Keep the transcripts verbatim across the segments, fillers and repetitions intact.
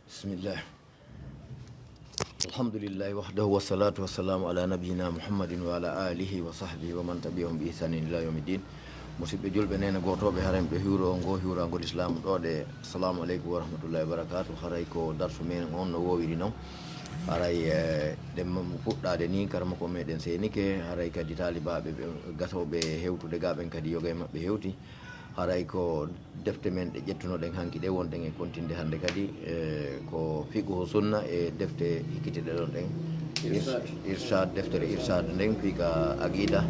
Bismillah. Alhamdulillahi wahdahu, wassalatu wassalamu ala nabiyyina Muhammadin wa ala alihi wa sahbihi wa man tabi'ahum bi ihsanin ila yawmiddin. Musidɓe julɓe, nene gotoɓe, haray miɗo hiwro on ngo hiwrangol islamu ɗo ɗe. Assalamu aleykum wa rahmatullahi wa barakatuh. Haray ko darsu men on no wowiri non. Haray, eh, ɗen mo fuɗɗade ni, karamoko meɗen senike, haray kadi talibaɓe ɓe, gasoɓe hewtude ga ɓen kadi yoga e maɓɓe hewti. Haray ko defte men ɗe ƴettunoɗen hanki ɗe, wonɗen e kontinde hannde kadi, e, ko Fiqhu Sunna e defte hikkitiɗe ɗon ɗen. Irshad. Irshad, deftere Irshad nden, fii ka aqida.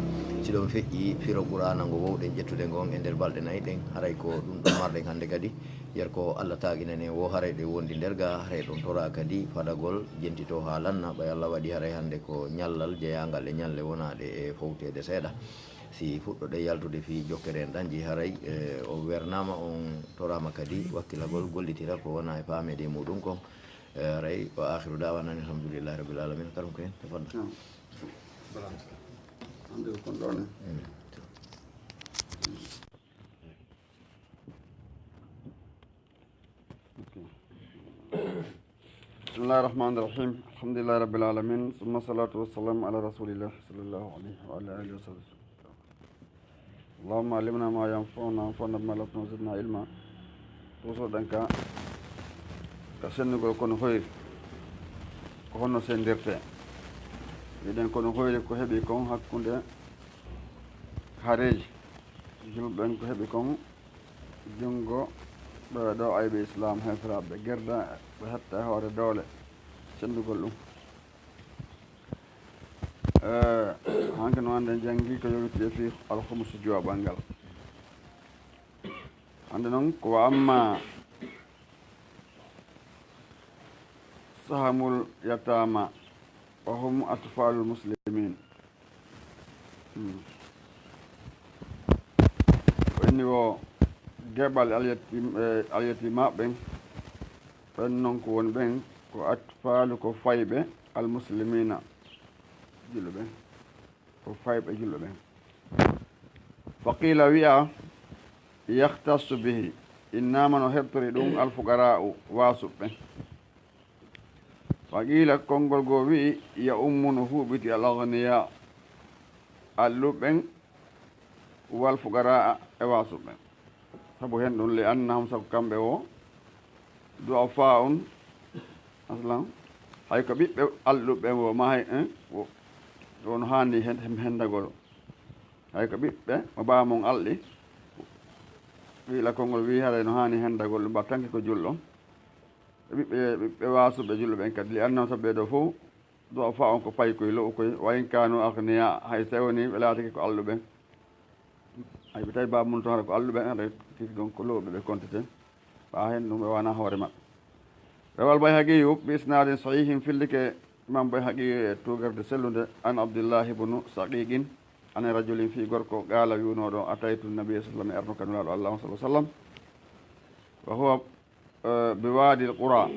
Si ɗon feƴƴi firo Qur'aana ngo wowɗen ƴettude ngon e nder balɗe nayi ɗen, haray ko ɗum ɗon marɗen hannde kadi. Yer ko Allah taaginane wo haray ɗe wondi nder ga, haray ɗon tora kadi fadagol jentito haa lanna, ɓay Allah waɗi haray hannde ko ñallal jeyaangal e ñalle wonaaɗe e fowteede seeɗa. Si fuɗɗoɗen yaltude fii jokkere en ɗan, jeyi haray, e, o wernama, on torama kadi wakkilagol gollitira ko wona e faameede e muɗum kon. E, haray, wa akhiru da'wana anil hamdulillahi rabbil alamin. Karam ko hen, te fadda. Naam. Hande ko kon ɗon, eh? Mm. Ok. بسم الله الرحمن الرحيم. الحمد لله رب العالمين. ثم الصلاة والسلام على رسول الله صلى الله عليه وعلى آله وصحبه. اللهم علمنا ما ينفعنا وانفعنا بما علمتنا وزدنا علما. Tosoɗen ka, ka sendugol kono hoyri. Ko honno sendirte? Wiɗen kono hoyri ko heɓi kon hakkunde hareji. Julɓe ɓen ko heɓi kon junngo ɓe ɗo ayɓe Islaam, heeferaaɓe ɓe gerda, ɓe hetta e hoore doole, senndugol ɗum. Eh, hanke no hannde en janngi ko yowiti e fii alkhumusu juwaɓal ngal. Hannde noon ko wa amma sahamul yatama wa hum atfalul muslimin. Hmm. Ko inni wo geɓal alyatim-, eh, alyatimaaɓe ɓen, ɓen non ko woni ɓen ko atfaalu, ko fayɓe, almuslimina, julɓe ɓen, ko fayɓe julɓe ɓen. Fa qila wi'a, yahtassu bihi, innama no hertori ɗum alfuqara'u, waasuɓe ɓen. Wa qiila, konngol goo wi'i, ya ummu, no huuɓiti al aghniya, alluɓe ɓen, wal fuqaraa, e waasuɓe ɓen. Sabu hen ɗum, li annahum, sabu kamɓe wo, du'afaa'un, aslan, hay ko ɓiɓɓe alluɓe ɓen wo, ma hay, eh, wo, wono haani hen, hendagol. Hay ko ɓiɓɓe mo baaba mon alɗi, qiila konngol wi'i, haray no haani hendagol ɗum, ba tanki ko julɗo. Ɓiɓɓe, ɓiɓɓe waasuɓe julɓe ɓen kadi, li annahum, sabu ɓee ɗoo fof, du'afaa'un, ko paykoy, lo'ukoy, wa in kaanu aghniya, hay so tawii wonii ɓe laatike ko alluɓe. Hay ɓe tawi baaba mum toon hara ko alluɓe, hara tigi ɗon ko lo'uɓe ɓe kontete. Ɓaa heen ɗum ɓe wona hoore maɓɓe. Rawal Bayhaqiyyu bi isnaadin sahiihin, fillike Imam Bayhaqi e tuugerde sellunde, an Abdillahi ibnu Saqiiqin, an rajulin, fii gorko, qaala, wi'unooɗo, ataytu nabiyya sallallahu alayhi wa sallam, e arno kan Nulaaɗo Allah sallallahu alayhi wa sallam, wa huwa eh, bi Waadil Qura.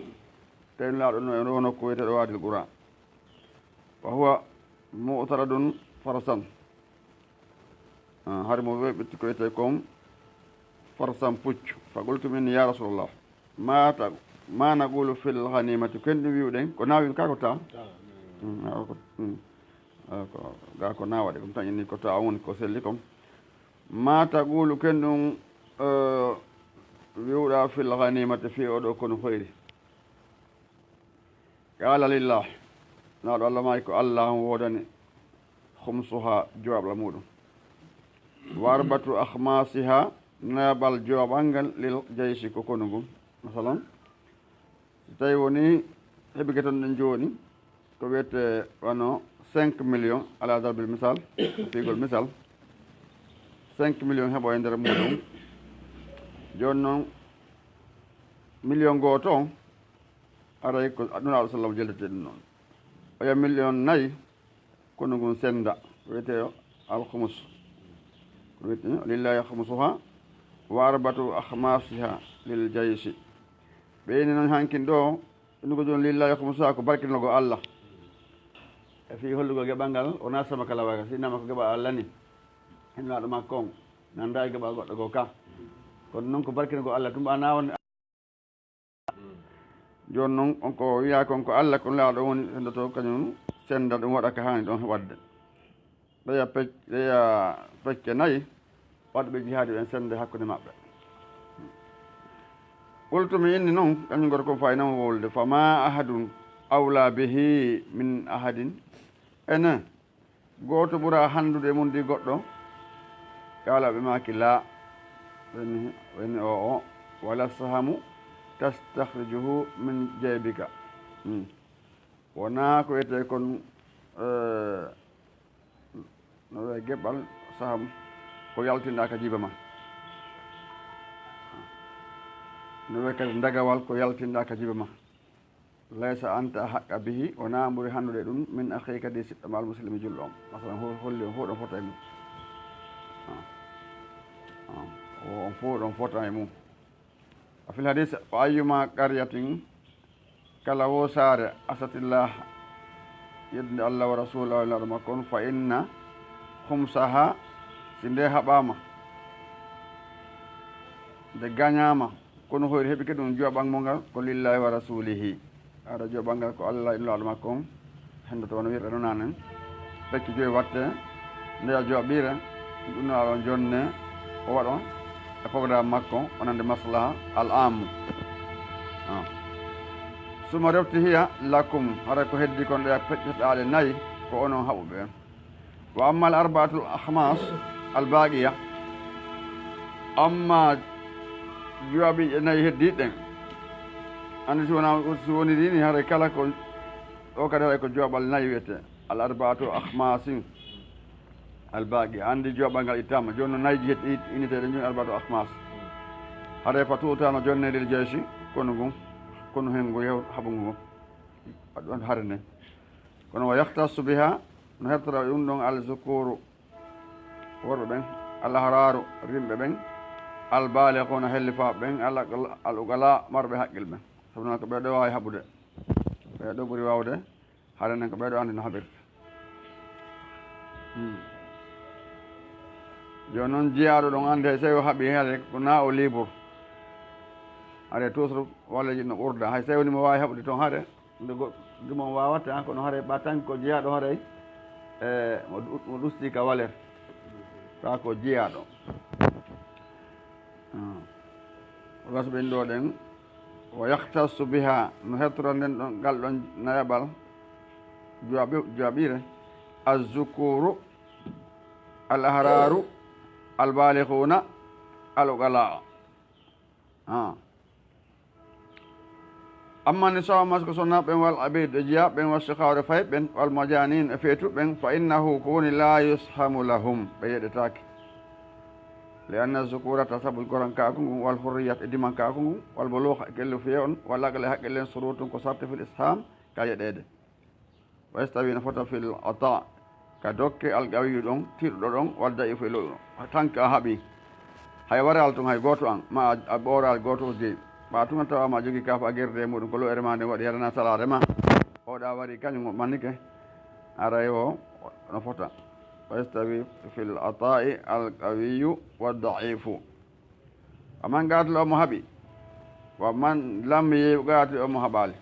Tawi Nulaaɗo no e ɗo nokku wiyeteeɗo Waadil Qura. Wa huwa mu'taradun farsan. Ah, hari mo weeɓitti ko wiyetee kon farsan puccu. Fa qultu min, ya Rasulallah, ma ta-, ma naqulu fil ghanimati, ko en ɗum wi'uɗen, ko naawin ka ko ta? Ta, mm. Mm, ah, ko, mm. Ah, ko, ga ko naawaɗe, ɗum tan inni ko ta woni ko selli kon. Ma taqulu, ken ɗum, eh, wi'uɗa fil ghanimati, fii oɗo kono hoyri. Qala lillah. Naaɗo Allah maayi ko Allah on woodani khumsuha, jowaɓla muɗum. Wa arbatu akhmasiha, nayaɓal jowaɓal ngal lil jayshi, ko konu ngun. Masalan, si tawi woni heɓi geton ɗen jooni, ko wiyetee wano cinq millions, ala darbil misal, figol misal, cinq millions heɓo e nder muɗum. Jooni noon, million gooto on, aray ko Nulaaɗo sallam jeldete ɗum noon. Oya million nayi, kono ngun sennda, ko wiyetee alkhumus. Ko wiyetee, lillahi khumsuha, wa arbatu akhmasiha lil jayshi. Ɓeyni noon hankin ɗo, ɗum ko jooni lillahi khumsuha, ko barkinogol Allah. E fii hollugol geɓal ngal, wonaa sama kala waga, si innama ko geɓal Allah ni. Hennaaɗo makko on, nanda e geɓal goɗɗo goo ka. Kono noon ko barkinogol Allah, tumba na wonde Jooni noon, on ko wiyaa kon ko Alla, ko Nulaaɗo woni senndoto, kañum sennda ɗum, waɗa ka haani ɗon waɗde. Ɓeya pec-, ɓeya pecce nayi, waɗɓe jihaadi ɓen sennde hakkunde maɓɓe. Qultu, mi inni noon, kañum gooto kon faayi noon wowlude, "Fama ahadun awla bihi min ahadin." Ene, gooto ɓura hanndude e mum ndi goɗɗo? Qaala, ɓe maaki, "Laa." Ɓe inni, ɓe inni, "O, o, wala sahamu tastakhrijuhu min jaybika." Hmm. Wonaa ko wiyetee kon, eh, no wiyee geɓal, saham, ko yaltinɗaa ka jiiba ma. No wiyee kadi ndagawal ko yaltinɗaa ka jiiba ma. "Laysa anta ahaqqa bihi", wonaa ɓuri hanndude ɗum, "min akhika", kadi siɗɗo ma al muslimi julɗo on. Masalan, ho-, holli on fof ɗon fota e mum. Ah. Ah. O, on fof ɗon fota e mum. Wa fil hadis, "Wa ayyuma qaryatin", kala wo saare, "asatillah", yeddude Allah wa rasulahu, e Nulaaɗo makko on, "fa inna khumsaha", si nde haɓaama, nde gañaama, kono hoyre heɓike ɗum, joɓanmo ngal ko lillahi wa rasulihi. Ara joɓal ngal ko Allah e Nulaaɗo makko on, henndoto wano wi'irɗe non nanen. Pecce joyi watte, ndeya joɓiire, ɗum Nulaaɗo on jonne, o waɗo e programme makko, wonande maslaha al amu. Ah. "Suma refti hiya lakum", hara ko heddi kon ɗeya pecce ɗaɗe nayi, ko onon haɓuɓe. "Wa amma al arba'atul akhmas al baqiya", amma joɓiiɗe nayi heddiiɗe ɗen, anndi si wona, si woni ni, haray kala ko, o kadi haray ko joɓal nayi wiyete, "al arba'atu akhmasin al baqiya", anndi joɓal ngal ittama, jooni no nayji heddi inneteeɗe jooni arba'atu akhmas. Haray fa tu'ta no jonne lil jayshi, konu ngun, konu hen ngu yew haɓu ngu, waɗu hare nden. Kono wa yakhtassu biha, no hertora ɗum ɗon al zukuru, worɓe ɓen, al ahraaru, rimɓe ɓen, al baaliquuna, hellifaaɓe ɓen, al aql-, al uqalaa, marɓe haqqil ɓen. Sabu non ko ɓee ɗoo waawi haɓude. Ɓee ɗoo ɓuri waawde, hare nden ko ɓee ɗoo anndi no haɓirta. Hmm. Jooni non jiyaaɗo ɗon anndi hay so o haɓi hare ko na o libre. Hare toujours walleeji no ɓurda. Hay so woni mo waawi haɓude toon hare, nde go-, ɗum on waawata, kono haray ɓa tan ko jiyaaɗo haray, e, mo ɗu-, mo ɗusti ka waler. Tawa ko jiyaaɗo. Ah. Wasɓe ɗo ɗen, "wa yakhtassu biha", no hertora nden ɗon, ngal ɗon nayaɓal, joɓi-, joɓiire, "az-zukuru, al-ahraru, al-balighuna, al-uqala." Ah. "Amma nisa'u", amma ko sonnaaɓe ɓen, "wal abid", e jiyaaɓe ɓen, "wa shikharu", e fayɓe ɓen, "wal majanin", e feetuɓe ɓen, "fa innahu", ko woni, "la yushamu lahum", ɓe yeɗetaake. "Li anna zukurata", sabu gorankaaku ngun, "wal hurriyat", e dimankaaku ngun, "wal bulugh", e kellu fiye on, "wal aql", e haqqille en, "shurutun", ko sarte, "fil isham", ka yeɗeede. "Wa yastawi", no fota, "fil ata", ka dokke, "al qawiyyu", ɗon tiiɗuɗo ɗon, "wad da'ifu", e lo'uɗo. Tan ka haɓi. Hay waral tun hay gooto an, ma a, a ɓooral gooto o jeyi. Ɓa tun a tawa ma jogii kaafa a gerde e muɗum, ko lo'ere ma nden waɗi, yarana salaare ma. Oɗa wari kañum o mannike. Aray o no fota. "Wa yastawi fil ata'i al qawiyyu wad da'ifu." Wa man qaatala, omo haɓi. Wa man lam yuqatil, omo haɓaali.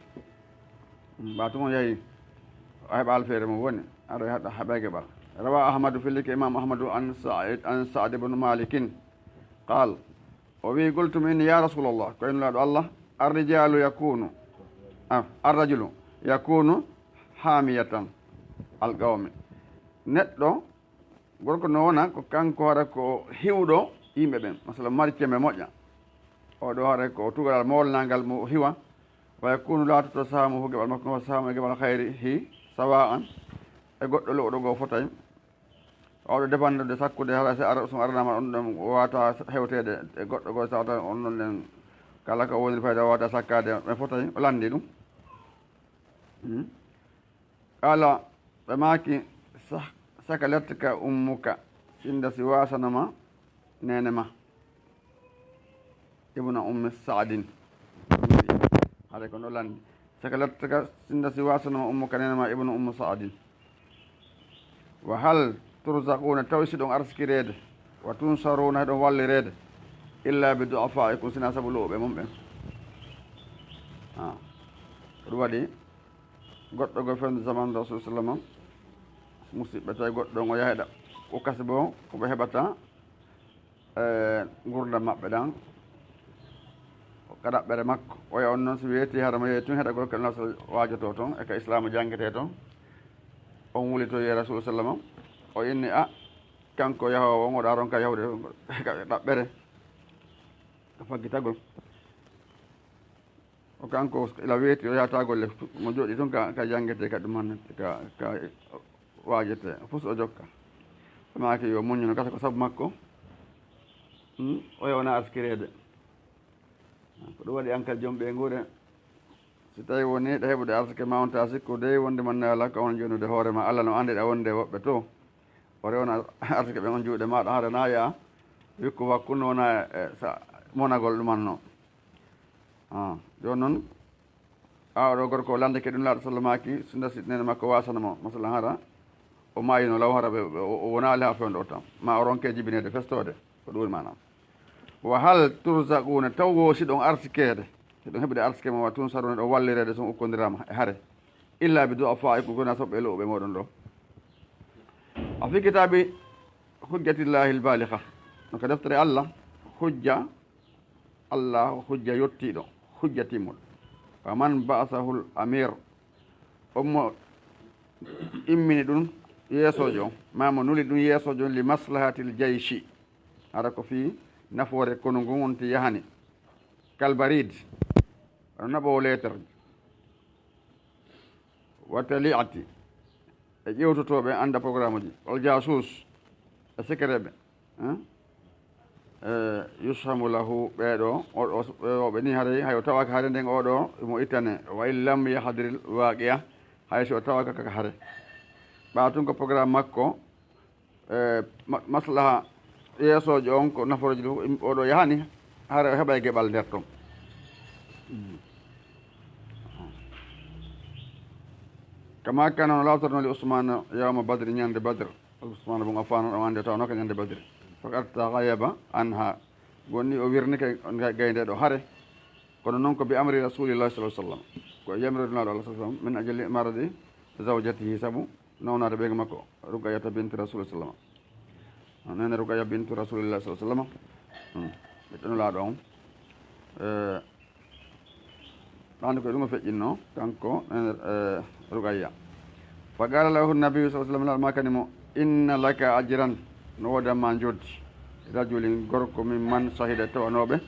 Ɓa tun o yahi, o heɓaali feere mum woni, aray haɗa heɓa geɓal. Rawa Ahmadu, fillike Imam Ahmadu, an Sa'id, an Sa'd ibn Malikin. Qaal, o wi, "Qultu", mi inni, "Ya Rasulallah", ko en Nulaaɗo Allah, "Ar-rijalu yakunu, ah, ar-rajulu yakunu hamiyatan al qawmi." Neɗɗo, gorko no wona ko kanko hara ko hiwɗo yimɓe ɓen. Masalan, mari cembe moƴƴa. O ɗo hara ko tugalal mawlnangal mo hiwa. "Wa yakunu", laatoto, "sahamuhu", geɓal makko ngol, "sahamu", e geɓal, "khayrihi", sawa'an, e goɗɗo lo'uɗo goo fotay. Waawɗo dépendre de sakkude, hara si ara, sum aranaama on ɗon, waawata hewteede e goɗɗo goo, sawata on ɗon ɗen, kala ko woniri fayda waawata sakkaade, ɓe fotay, o lanndi ɗum. Hmm? Qala, ɓe maaki, "Sah-, sakalatka ummuka", sinda si waasanoma neene ma. Ibnu Ummi Saadin. Hare ko no lanndi. Sakalatka, sinda si waasanoma ummuka, neene ma, Ibnu Ummi Saadin. "Wa hal turzaquna", tawi si ɗon arsikireede, "wa tunsaruuna", heɗon wallireede, "illa bi du'afaikum", sina sabu lo'uɓe mon ɓen. Ah. Ko ɗum waɗi goɗɗo go fewndo zaman Rasul sallama, musiɓɓe, tawi goɗɗo on o yaha ɗa, o kasi bo ko ɓe heɓata, e, ngurdam maɓɓe ɗan, ka ɗaɓɓere makko. Oya on noon si weeti hara mo yehi tun heɗagol ka Rasul waajoto ton, e ka Islaamu janngetee ton, on wulitoyi e Rasul sallama, o inni, a, kanko yahoowo on, oɗa ronka yahude ka ɗaɓɓere, ka faggitagol. O kanko ila weeti, o yahata golle, mo jooɗi tun ka, ka janngetee, ka ɗum han, ka, ka waajete, fof o jokka. Ɓe maaki yo muññu no gasa ko sabu makko. Hmm? Oya wona arsikireede. Ko ɗum waɗi an kadi joom ɓeynguure, si tawi woni ɗa heɓude arsike ma on, ta sikku dey wonde man naala ka on jonude hoore ma, Alla no anndi ɗa wonde woɓɓe to. O rewna arsike ɓen on juuɗe maɗa, hara na yaa wikku wakkunde wona e sa monagol ɗumanno. Ah, jooni noon, a oɗo gorko o landike ɗum laaɗo sallamaaki, sinda si nene makko wasana mo, masalan hara o maayino law, hara ɓe, ɓe, o, o wonaali haa fewndo o tan, ma o ronke jibineede, festoode, ko ɗum woni maanaam. Wa hal turzaquna, taw wo si ɗon arsikeede, si ɗon heɓude arsike ma, wa tunsaruna, ɗon wallireede, so on ukkondiraama e hare, illa bi du'afaikum, ko na soɓɓe lo'uɓe mooɗon ɗo. A fi kitaabi hujjatillahi l-baligha, no ka deftere Allah, hujja Allah, hujja yottiiɗo, hujja timmuɗo. Wa man ba'asahu l-amir, on mo immini ɗum yeesoojo on, ma mo nuli ɗum yeesoojo on, li maslahatil jayshi, hara ko fii nafoore konu ngun wonti yahani. Kal barid, wano naɓoowo leeter, wa tali'ati, e ƴeewtotooɓe annda programme uji, wal jaasuus, e secret ɓe, hein? E yushamu lahu, ɓeeɗo, o, o, ɓe, o, ɓe ni haray, hay o tawaka haray nden oɗo mo ittane, wa in lam yahduril waqi'a, hay so o tawaka ka hare. Ɓa tun ko programme makko, e, ma-, maslaha yeesoojo on ko naforooji ɗum, oɗo yahani, hara o heɓa e geɓal nder ton. Kama kana no lawtorno li Usmana yawma Badri, ñande Badr. Usmana bun Affan on ande tawno ko ñande Badri. Faqad taghayyaba anha. Gonni o wirnike gay-, gaynde ɗo hare. Kono non ko bi amri Rasulillahi sallallahu alaihi wasallam. Ko yamiri Nulaaɗo Allah sallallahu alaihi wasallam min ajli maradi zawjatihi, sabu nawnaade ɓeyngu makko, Ruqayyata binti Rasulullah sallallahu alaihi wasallam. Nene Ruqayya bintu Rasulillah sallallahu alaihi wasallam. Hmm. Ɓiɗɗo Nulaaɗo on. Eh, ɗaande ko e ɗum o feƴƴinno, kanko, eh, eh, Ruqayya. Fa qala lahu Nabi sallallahu alaihi wasallam, Nulaaɗo maakani mo, inna laka ajran, no woodi ma njotti. Rajulin, gorko, min man shahida, tawanooɓe,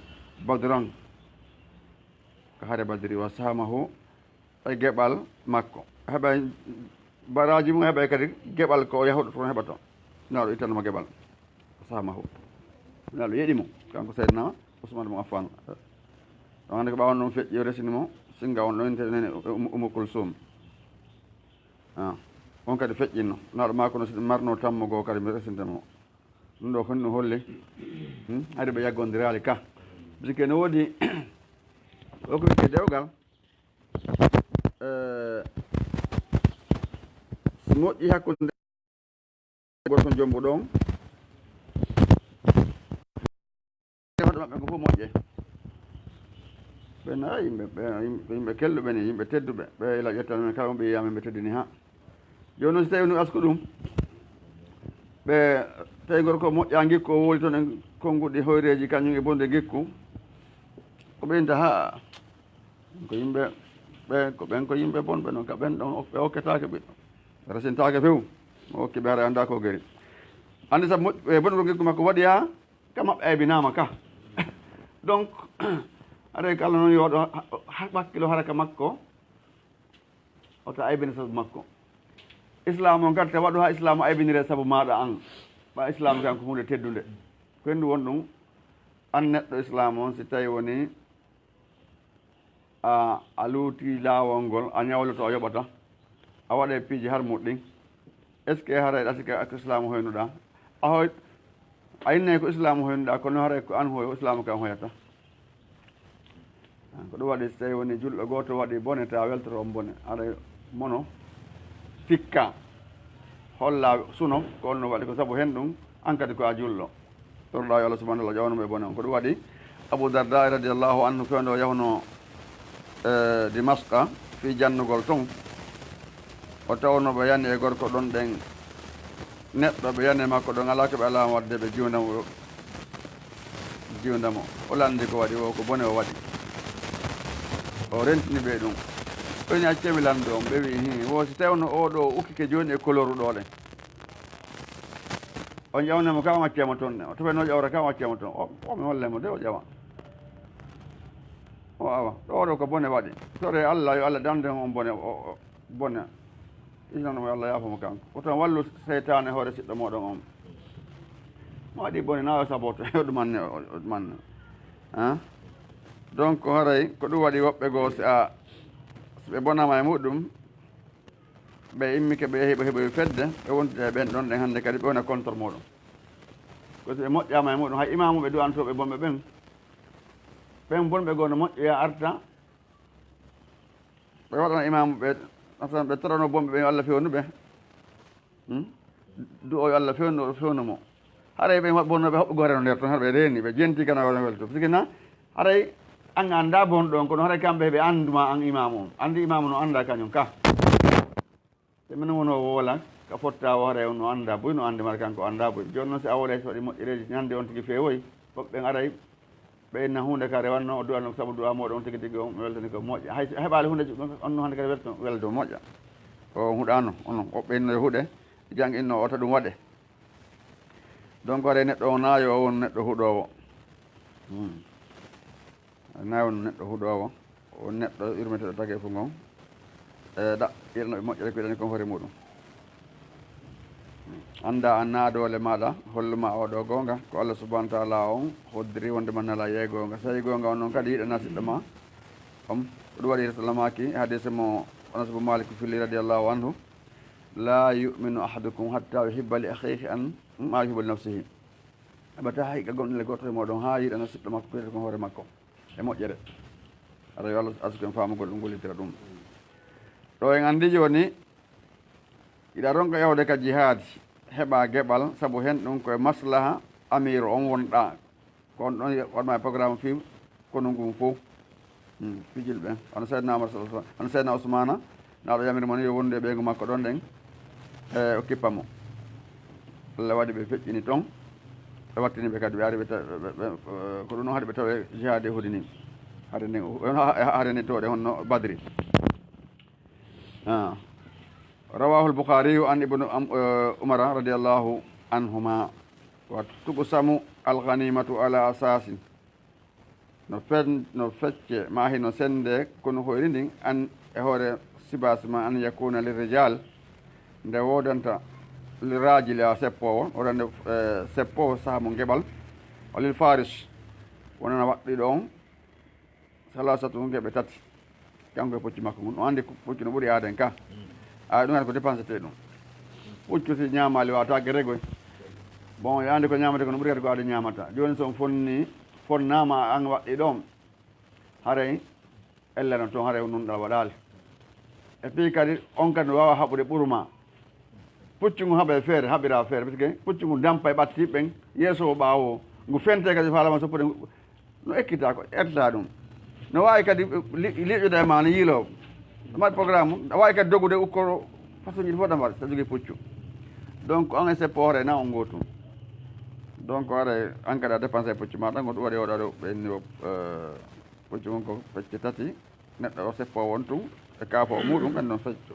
Badran, ko hare Badri, wa sahamahu, e geɓal makko. Heɓay baraaji mum, heɓay kadi geɓal ko o yahuɗo toon heɓata. Nulaaɗo ittanno mo geɓal. Sahamahu. Nulaaɗo yeɗi mo, kanko Seydina Usmaan bun Affaan. Ɗon hannde ko ɓaawo ɗum feƴƴi, o resini mo, singa on ɗon innete nene Umu, Umu Kulsum. Ah, on kadi feƴƴinno. Nulaaɗo maako no si ɗum marno tammo goo kadi mi resinte mo. Ɗum ɗo fof no holli, hmm, hari ɓe yaggondiraali ka. Bisike no woodi, o ko wiyetee dewgal, eh, si moƴƴi hakkunde gorko jombuɗo on, hoɗo maɓɓe ko fof moƴƴe. Ɓe na yimɓe, ɓe yimɓe, yimɓe kelluɓe ni, yimɓe tedduɓe. Ɓe ila ƴettan men kala mo ɓe yiya men ɓe teddini ha. Jooni noon, si tawii no asku ɗum, ɓe tawi gorko moƴƴa ngikku, o wowli toon e konnguɗi hoyreeji, kañum e bonde ngikku, ko ɓe inta, haa, ko yimɓe, ɓe, ko ɓen ko yimɓe bonɓe noon, ka ɓen ɗon, ɓe okketaake ɓe, ɓe resintaake few, o okki ɓe, hara anndaa ko geri. Anndi sabu moƴ-, e bonugol ngikku makko waɗi haa ka maɓɓe aybinaama ka. Donc, haray kala noon yo waɗu ha-, ha-, hakkilo hara ka makko, wota aybine sabu makko. Islaam on kadi, te waɗu haa Islaam aybinire sabu maaɗa aan. Ɓa Islaam kan ko huunde teddunde. Ko henndu won ɗum, aan neɗɗo Islaam on, si tawi woni a, a luuti laawol ngol, a ñawloto, a yoɓata, a waɗa e piiji harmuɗi ɗin. Est-ce que haray ɗa sika ko Islaamu hoynuɗaa? A hoy-, a innay ko Islaamu hoynuɗaa, kono haray ko aan hoyo, Islaamu kan hoyata. Ko ɗum waɗi, so tawi woni julɗo gooto waɗi bone, ta weltoto on bone, haray mono tikka, holla suno, ko on no waɗi, ko sabu hen ɗum, aan kadi ko a julɗo. Torɗaa yo Allah subhanahu wa ta'ala ƴawnu mo e bone on. Ko ɗum waɗi Abu Darda radiyallahu anhu, fewndo o yahunoo, eh, Dimasqa, fii jannugol ton, o tawnoo ɓe yani e gorko ɗon ɗen, neɗɗo ɓe yani e makko ɗon, alaa ko ɓe alaa waɗde, ɓe jiwnda mo, jiwnda mo. O lanndi ko waɗi o, ko bone o waɗi. O rentini ɓe ɗum. O wi'i, "Accee mi lanndo on." Ɓe wi'i, "Hii, wo si tawnoo oo ɗoo ukkike jooni e kolooru ɗoo ɗen." On ƴawnay mo ka, on accay mo ton ne. O taway no ƴawra ka, on accay mo ton. O, o mi hollay mo de, o ƴawa. O awa. Ɗo, ɗo ko bone waɗi. Toree Allah, yo Allah dande on bone, o, o, bone. Isinano mo, Allah yaafo mo kanko. Ko tan wallu seytaane hoore siɗɗo mooɗon on. Mo waɗi bone, na o saboto. O ɗumanne, o, o ɗumanne. Hein? Donc, haray, ko ɗum waɗi woɓɓe goo, si a, si ɓe bonama e muɗum, ɓe immike, ɓe yahi, ɓe heɓoyi fedde, ɓe wontida e ɓen ɗon ɗen hannde kadi, ɓe wona contre muɗum. Ko si ɓe moƴƴaama e muɗum, hay imaamuɓe du'antooɓe bonɓe ɓen, ɓen bonɓe goo no moƴƴoya arta, ɓe waɗana imaamuɓe, masalan, ɓe torano bonɓe ɓen yo Allah fewnu ɓe. Hmm? Du'o yo Allah fewnu, fewnu mo. Haray ɓe wa-, bonnooɓe hoɓɓe goore no nder ton, hara ɓe reeni, ɓe jenti kana wona welto. Parce que na, haray an anndaa bonɗo on, kono haray kamɓe ɓe annduma an imaamu on. Anndi imaamu no anndaa kañum ka. Te minen wonoowo woola, ka fotta o haray on no anndaa buy, no anndi mara kanko anndaa buy. Jooni noon si a woolay so waɗi moƴƴereeji, ñande on tigi feewoy, woɓɓe ɓen aray, ɓe inna huunde ka rewanno, o du'anno sabu du'a mooɗon on tigi tigi on weltani ko moƴƴa. Hay si a heɓaali huunde on no hannde kadi welto, weldo moƴƴa. O huɗaano, onon, woɓɓe inno e huɗe, jang inno o ta ɗum waɗe. Donc, haray neɗɗo o na yo o won neɗɗo huɗoowo. Hmm. Na yo won neɗɗo huɗoowo, o won neɗɗo yurmeteeɗo tageefu ngon. E ɗa, yiɗano ɓe moƴƴere ko yiɗani kon hoore muɗum. Annda an na doole maɗa, holluma o ɗo goonga, ko Allah subhanahu wa ta'ala on hoddiri wonde man nala yee goonga. So tawi goonga on noon kadi yiɗana siɗɗo ma, on ko ɗum waɗi Rasulullah maaki, e hadiise mo Anas bin Malik fili radiyallahu anhu, "La yu'minu ahadukum hatta yuhibba li akhihi an ma yuhibbu li nafsihi." Heɓataa haqiiqa gomɗinal gooto e mooɗon haa yiɗana siɗɗo makko ko yiɗata kon hoore makko e moƴƴere. Aɗa yo Allah arsuku en faamugol ɗum, gollitira ɗum. Ɗo en anndi jooni, iɗa ronka yahde ka jihaadi, heɓa geɓal, sabu hen ɗum ko e maslaha amiiru on wonɗaa. Ko on ɗon waɗma e programme fii konu ngun fow. Hmm, fijil ɓen. Hono Seydina Omar sallallahu alaihi wasallam, hono Seydina Usmaana, na ɗo yamiri mo ni yo wondu e ɓeyngu makko ɗon ɗen, e o kippa mo. Allah waɗi ɓe feƴƴini ton, ɓe wattini ɓe kadi, ɓe ari ɓe ta-, ɓe, ɓe, ɓe, ko ɗum ɗon haɗi ɓe tawe jihaade Uhudi ni. Haade nden, haade nden towɗe honno Badri. Ah. Rawahul Bukhariyu an Ibnu Am-, eh, Umara radiyallahu anhuma. Wa tuqsamu al-ghanimatu ala asasin. No fen-, no fecce, maa hino sende, konu hoyri ndin, an e hoore sibasi ma, an yakuna lirrijal, nde wodanta lirrajili a seppoowo, wodande, eh, seppoowo saha mo ngeɓal, o lil faris, wonana waɗɗiɗo on, salasatu ngeɓe tati, kanko e puccu makko ngun. O anndi ko puccu no ɓuri aaden ka. Mm. A, ɗum en ko dépensete ɗum. Puccu si ñaamaali wata geregoy. Bon, e anndi ko ñaamata ko no ɓuri kadi ko aaden ñaamata. Jooni so on fonni, fonnaama an waɗɗi ɗon, haray ella no toon, haray on nunɗal waɗaali. Et puis kadi, on kadi no waawa haɓude ɓuru ma. Puccu ngu haɓa e feere, haɓira feere, parce que puccu ngu dampa e ɓatti ɓen, yeeso o ɓaawo o. Ngu fente kadi faalama soppude ngu, no ekkita ko, etta ɗum. No waawi kadi li-, liƴƴude e ma, no yiiloo. No mbaɗi programme, no waawi kadi dogude ukkoro façon ji fof ɗo mbaɗa, so jogii puccu. Donc, on e seppo hoore na on gootum. Donc, haray an kadi a dépensé puccu ma, tan ko ɗum waɗi oɗo ɗo ɓenni o, euh, puccu ngun ko pecce tati. Neɗɗo o seppoowo on tun e kaafo o muɗum, ɓen non fecco.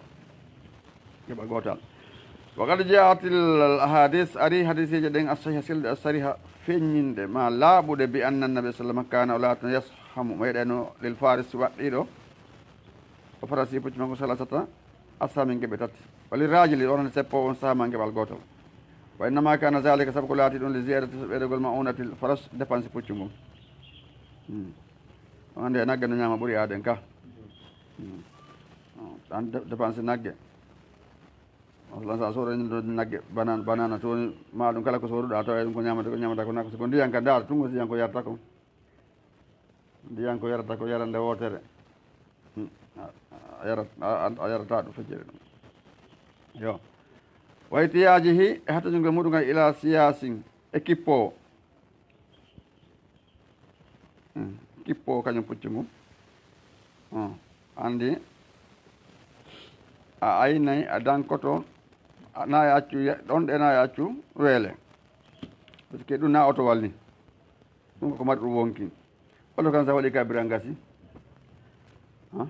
Keɓa gootal. Wa qad jaatil ahadis, ari hadiseeje ɗen as-sahiha selɗe, as-sariha feññinɗe, ma laaɓuɗe, bi anna nabi sallam kana o laatino yashamu, mo yeɗeno lil faris waɗɗiɗo, o farasi puccu makko salasata ashamin geɓe tati. Wa lil rajili, on seppoowo on sahama geɓal gootal. Wa innama kana zalika, sabu ko laati ɗum, li ziyadati, so ɓeydagol ma'unatil faras, dépense puccu ngun. Hmm. On anndi e nagge no ñaama ɓuri aaden ka. Hmm. An de-, dépense nagge. Masalan, sa soodani ɗo nagge, banana, banana, so woni ma ɗum kala ko sooduɗa, tawa ɗum ko ñaamata, ko ñaamata ko nagge. So ko ndiyan ka ndaar, tun ko ndiyan ko yarata kon. Ndiyan ko yarata ko yarande wootere. Hmm. A, a yarat-, a, a, a yarata ɗum feccere ɗum. Yo. Wa ihtiyaajihi, e hatojugol muɗum ngal ila siyasin, e kippoowo. Hmm. Kippoowo kañum puccu ngun. Hmm. Anndi, a aynay, a dankoto, a, na e accu ye-, ɗon ɗe na e accu weele. Parce que ɗum na oto walni. Ɗum ko mari ɗum wonki. Oto kan sa waɗi kabira ngasi. Ha?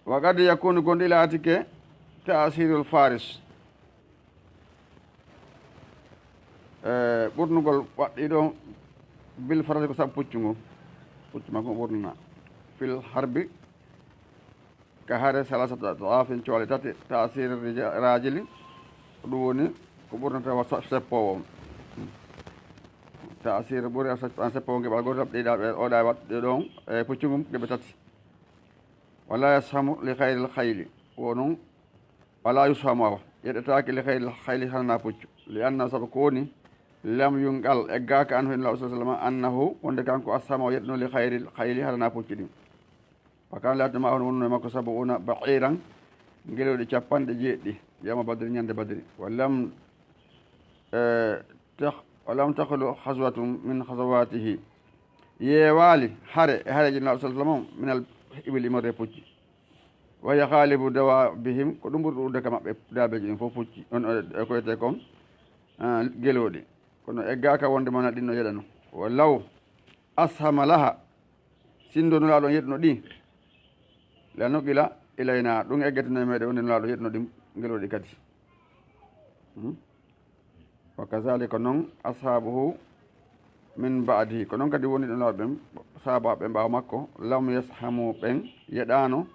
Wa qad yakunu gonɗi laatike ta'sirul faris. E, ɓurnugol waɗɗi ɗo bil farasi ko sabu puccu ngu. Puccu makko ɓurnana. Fil harbi ka hare salasata ad'afin coole tati, ta'sir rija-, rajili, ko ɗum woni ko ɓurnata wa sa-, seppoowo on. Ta'sir ɓuri a sep-, an seppoowo ngeɓal gooto, ɗiɗa ɓe, oɗa waɗde ɗon e puccungum geɓe tati. Wala yashamu li khayril khayli, wo noon, wala yushamu awa, yeɗetaake li khayril khayli hanana puccu. Li anna sabu ko woni, lam yunqal eggaaka anhu en law sallallahu alaihi wasallam annahu, wonde kanko ashama o yeɗno li khayril khayli hanana puccu ɗin. Wa kana laatno ma on wonno e makko sabuuna ba'iran, ngelooɗi capanɗe jeeɗiɗi, yawma badri, ñande badri. Wa lam, eh, takh-, wa lam takhlu khazwatun min khazawatihi. Yeewaali hare e hareeji Nulaaɗo sallallahu alaihi wasallam min al ibli immorde e pucci. Wa hiya ghalibu dawabihim, ko ɗum ɓuri ɗuuɗude ka maɓɓe daabeeji ɗin fof pucci. On, eh, ko wiyetee kon, ah, ngelooɗi. Kono eggaaka wonde mana ɗin no yeɗano. Wa law ashama laha, sinndo Nulaaɗo on yeɗno ɗi, la nuqila ilayna, ɗum eggeteno e meɗen wonde Nulaaɗo yeɗno ɗi ngelooɗi kadi. Hmm? Wa kazalika noon ashabuhu min ba'dihi, ko noon kadi woni Nulaaɗo ɓen, sahaabaaɓe ɓaawo makko, lam yashamu ɓen yeɗano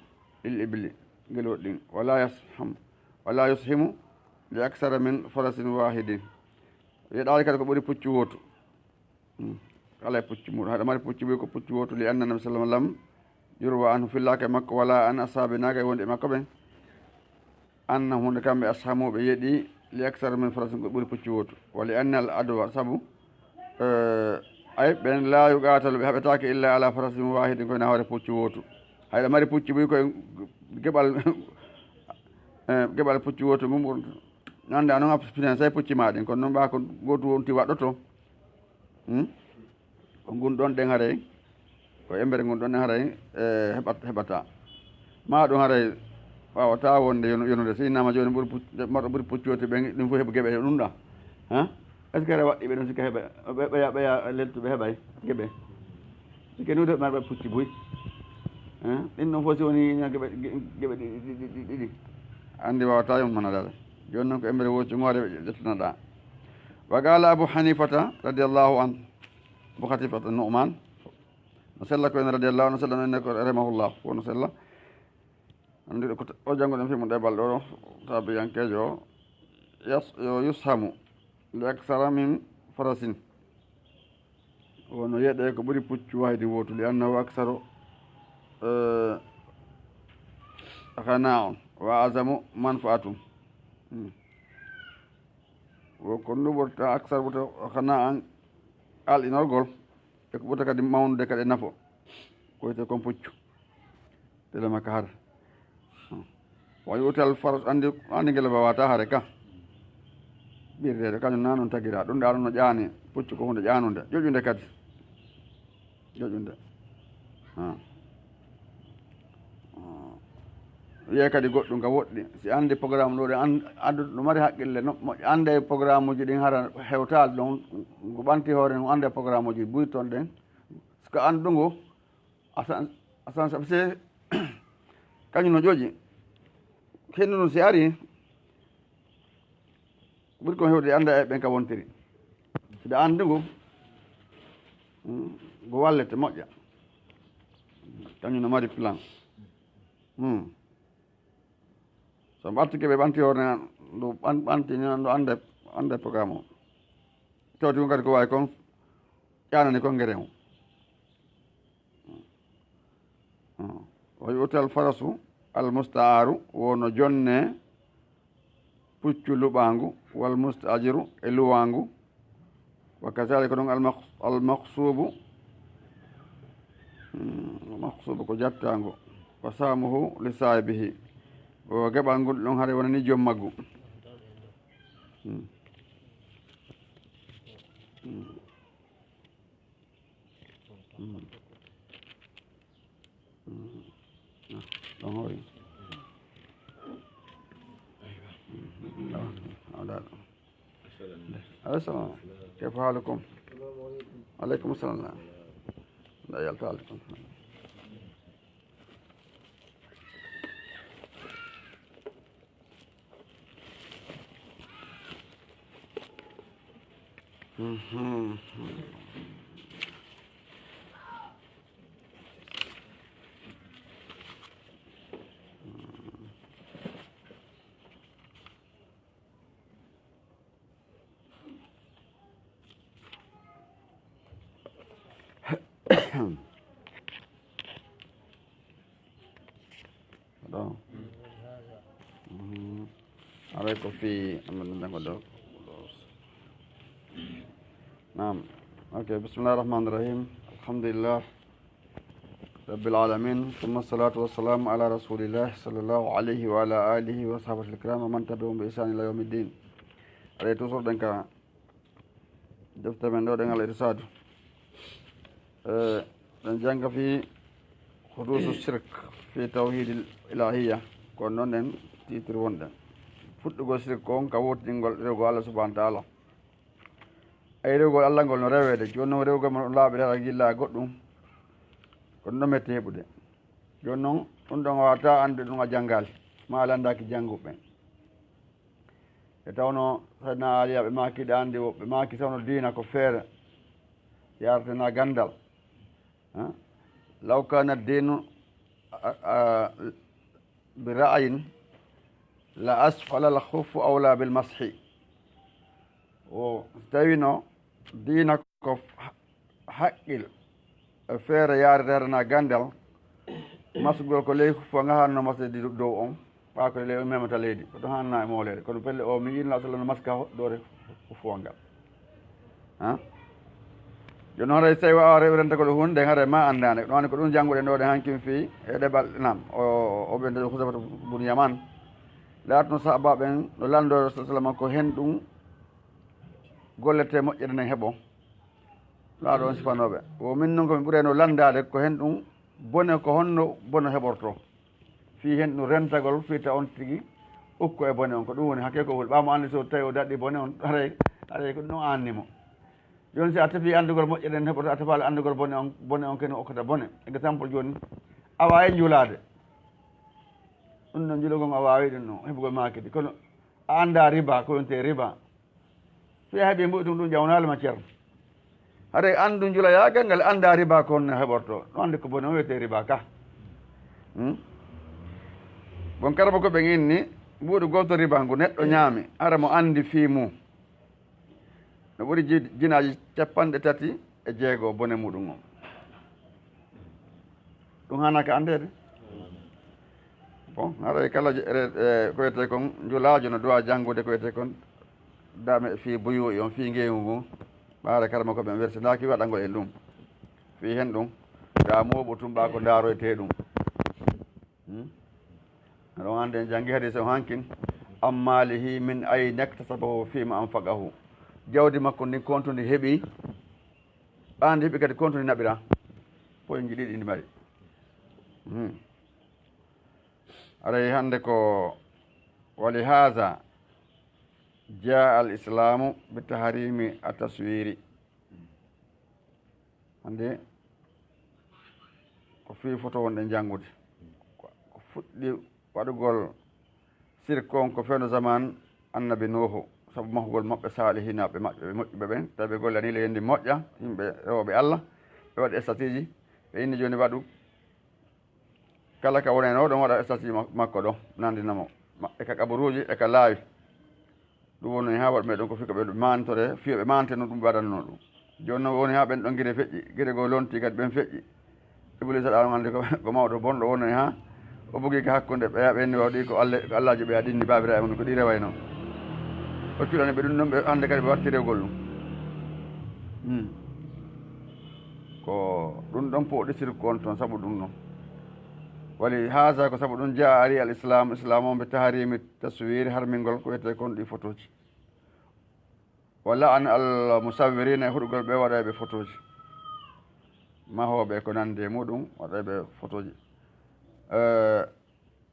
lil ibli, ngelooɗi ɗin, wala yasham, wala yushimu li aksara min farasin wahidin, yeɗaali kadi ko ɓuri puccu wootu. Hmm. Kala e pucci muɗum. Haɗa mari pucci buy ko pucci wootu, li anna nabi sallam lam yurwa anhu, fillaaka e makko, wala an ashabi naaka e wonde e makko ɓen. Anna hunde kamɓe ashamuɓe yeɗi li aksar min farasin ko ɓuri pucci wootu. Wa li anna al adwa sabu, eh, ay ɓen la yuqatalu ɓe haɓetaake illa ala farasin wahidin koyna hoore pucci wootu. Hayɗa mari pucci buy koye geɓal, eh, geɓal pucci wootu ngun ɓurta. Nande a noon a finan say pucci ma ɗin, kono noon ɓa ko gootu wonti waɗɗoto. Hmm? Ko ngun ɗon ɗen haray, ko embere ngun ɗon ɗen haray, e, heɓat-, heɓata. Ma ɗum haray waawata wonde yonu-, yonude. Si innama jooni ɓuri puc-, marɗo ɓuri puccooti ɓen, ɗum fof heɓi geɓe e ɗum ɗa. Ha? Est-ce que aɗa waɗɗi ɓe ɗum sikka heɓa, ɓe, ɓeya, ɓeya leltuɓe heɓay geɓe? Sikki nuude marɓe pucci buy. Ha? Ɗin ɗon fof si woni geɓe, geɓe ɗiɗi, ɗiɗi, ɗiɗi, ɗiɗi. Anndi waawata yummanadaade. Jooni noon ko embere woccu ngoore ƴettana ɗa. Wa qala Abu Hanifata radiyallahu anhu. Abu Hanifata Nu'man. No sella ko en radiyallahu anhu, no sella no en ko rahimahullah. Ko no sella. Anndi ko o jannguɗen fi mo ɗebal ɗo, tabiyankeejo o. Yas-, yo yushamu li aksara min farasin. Wono yeɗe ko ɓuri puccu waydi wootu, li annahu aksaru, eh, ghana'un wa azamu manfa'atun. Hmm. Wo ko ndu ɓurta aksar ɓurta ghana'an alɗinorgol, e ko ɓurta kadi mawnude kadi nafo, ko wiyetee kon puccu. Tele makka hara. Wa yu'tal faras, anndi, anndi ngel ba wata hare ka. Ɓirdeede, kañum na noon tagira. Ɗum ɗa ɗum no ƴaani, puccu ko huunde ƴaanunde, ƴoƴunde kadi. Ƴoƴunde. Ha. Ha. Wiye kadi goɗɗum ka woɗɗi. Si anndi programme ɗo ɗe an-, addu-, no mari haqqille, no, mo annde programme uji ɗin hara hewtaali ɗon, ko ɓanti hoore no annde programme uji buy ton ɗen. Ko anndungu, Asan, asan, sabu se kañum no ƴoƴi. Hendu no si ari, ɓuri ko hewde annda e ɓen ka wontiri. Siɗa anndi ngu, mm, ngu wallete moƴƴa. Kañum no mari plan. Mm. So ɓantike ɓe ɓanti hoore ndu ɓan-, ɓanti ni ndu annde, annde programme o. Tawti ngu kadi ko wawi kon ƴanani kon ngere o. Wa yu'tal farasu al musta'aru, wono jonne puccu luɓaangu, wal musta'jiru e luwaangu, wa kazalika ɗum al maq-, al maqsubu, hmm, maqsubu ko jattaangu, wa samuhu li sahibihi, o geɓal ngol ɗon haray wonani joom maggu. Hmm. Hmm. Mm. Mm. Ah, ɗon hoy. Aleykum salam. Kayfa halukum? Aleykum salam. Nda yalta aleykum. Mhm. Ɗo. Mhm. Aray ko fi amen janngo ɗo. Naam. Ok, bismillah rahman rahim. Alhamdulillah. Rabbil alamin. Thumma salatu wassalamu ala rasulillah sallallahu alayhi wa ala alihi wa sahbihi alkiram wa man tabi'ahum bi ihsan ila yawmiddin. Aray toujours ɗen ka defte men ɗo ɗen al irsadu. Eh, ɗen jannga fi hudusu shirk fi tawhidil ilahiyya. Ko noon ɗen titre wonɗen. Fuɗɗugol shirk on ka wootingol rewgol Allah subhanahu wa ta'ala. Ay rewgol Allah ngol no reweede. Jooni noon rewgol mo ɗum laaɓi dara gilla e goɗɗum. Ko ɗum ɗo metti heɓude. Jooni noon ɗum ɗon a wata annde ɗum a janngaali. Ma a lanndaaki jannguɓe ɓen. E tawno Seydina Aliya ɓe maaki ɗaande woɓɓe maaki sawno diina ko feere. Yartana ganndal. Ha? Law kana dinu, a, a, bi ra'ayin la asfala al khuffu awla bil mashi. O so tawino diina ko ha-, haqqil e feere yaare darana gandal, masgol ko ley khuffu ngahanno masde dow on, ɓa ko ley on memata leydi, ko ɗum hanna e moolere. Kono pelle o mi yiɗno sallam maska hoɗɗore khuffu ngal. Ha? Jooni haray so tawi waawaa rewirantagol huunde nden, haray ma anndaande. Ɗum woni ko ɗum jannguɗen ɗo ɗen hankin fii e ɗeɓal, naam, o, o ɓen ɗo Husayfatu bun Yaman. Laatno sahaaba ɓen no lanndoo Rasul sallam ko hen ɗum gollete moƴƴere nden heɓo. Laaɗo on sifanooɓe. Wo min non ko min ɓurayno lanndaade ko hen ɗum bone, ko honno bone heɓortoo. Fii hen ɗum rentagol, fii ta on tigi ukko e bone on. Ko ɗum woni hakke ko woni. Ɓaamo anndi so tawi o daɗɗi bone on, haray, haray ko ɗum anni mo. Jooni si a tefi anndugol moƴƴere nden heɓoto, a tefaali anndugol bone on, bone on ken okkata bone. Exemple jooni, a waawi njulaade. Ɗum ɗon njulugol a waawi ɗum ɗon, heɓugol maakiti. Kono a anndaa riba, ko wonte riba. Fii a heɓi mbuɗi tun ɗum ƴawnaali ma ceerno. Haray anndu njulayagal ngal anndaa riba ko honno heɓorto. Ɗum anndi ko bone on wiyetee riba ka. Hmm? Bon karba ko ɓen inni, mbuɗu gooto riba ngu neɗɗo ñaami, hara mo anndi fii mum. No ɓuri ji-, jinaaji capanɗe tati e jeego bone muɗum on. Ɗum haanaa ka anndeede? Bon, haray kala je-, re-, e, ko wiyetee kon njulaajo no duwaa janngude ko wiyetee kon dame fii buyuu'i on, fii ngeewu ngun. Ɓaare karama ko ɓen wersindaaki waɗangol en ɗum. Fii hen ɗum, daa mooɓo tun ɓaa ko ndaaroytee ɗum. Hmm? Aɗon anndi en janngi hadiis on hankin. An maalihi min ayna iktasabahu fiima anfaqahu. Jawdi makko ndin kontundi heɓi, ɓaandi heɓi kadi kontundi naɓira. Poyinji ɗiɗi ndi mari. Hmm. Aray hannde ko, wa li haza jaa al islaamu bi tahrimi at taswiri. Hannde ko fii foto wonɗen janngude. Ko, ko fuɗɗi waɗugol sirk on ko fewndo zaman annabi Nuuhu, sabu mahugol maɓɓe saalihinaaɓe maɓɓe, ɓe moƴƴuɓe ɓen, tawi ɓe gollanii le yendi moƴƴa, yimɓe rewooɓe Allah, ɓe waɗi statue ji, ɓe inni jooni waɗu kala ka woni heen, o ɗon waɗa statue mak-, makko ɗo, nanndina mo, ma-, e ka kaburuuji, e ka laawi. Ɗum woni haa waɗ meɗen ko fii ko ɓe maantore, fii ɓe maante no ɗum waɗannoo ɗum. Jooni noon woni haa ɓen ɗon gire feƴƴi, gire goo lontii kadi ɓen feƴƴi. Ibliisa ɗa on anndi ko, ko mawɗo bonɗo woni haa o bugii ka hakkunde ɓeya ɓen ni waɗi ko Alla, ko Allaaji ɓeya ɗin ni baabiraaɓe mum ko ɗi rewaynoo. O cuɗani ɓe ɗum ɗon ɓe hannde kadi ɓe watti rewgol ɗum. Hmm. Ko ɗum ɗon pooɗi sirku on toon sabu ɗum ɗon. Wali haasa ko sabu ɗum jaa ari al islam, islam on bi tahrimi taswiri harmingol ko wiyetee kon ɗi fotooji. Wa la'an al musawwirina e huɗugol ɓe waɗayɓe fotooji. Mahooɓe ko nandi e muɗum waɗayɓe fotooji. Eh,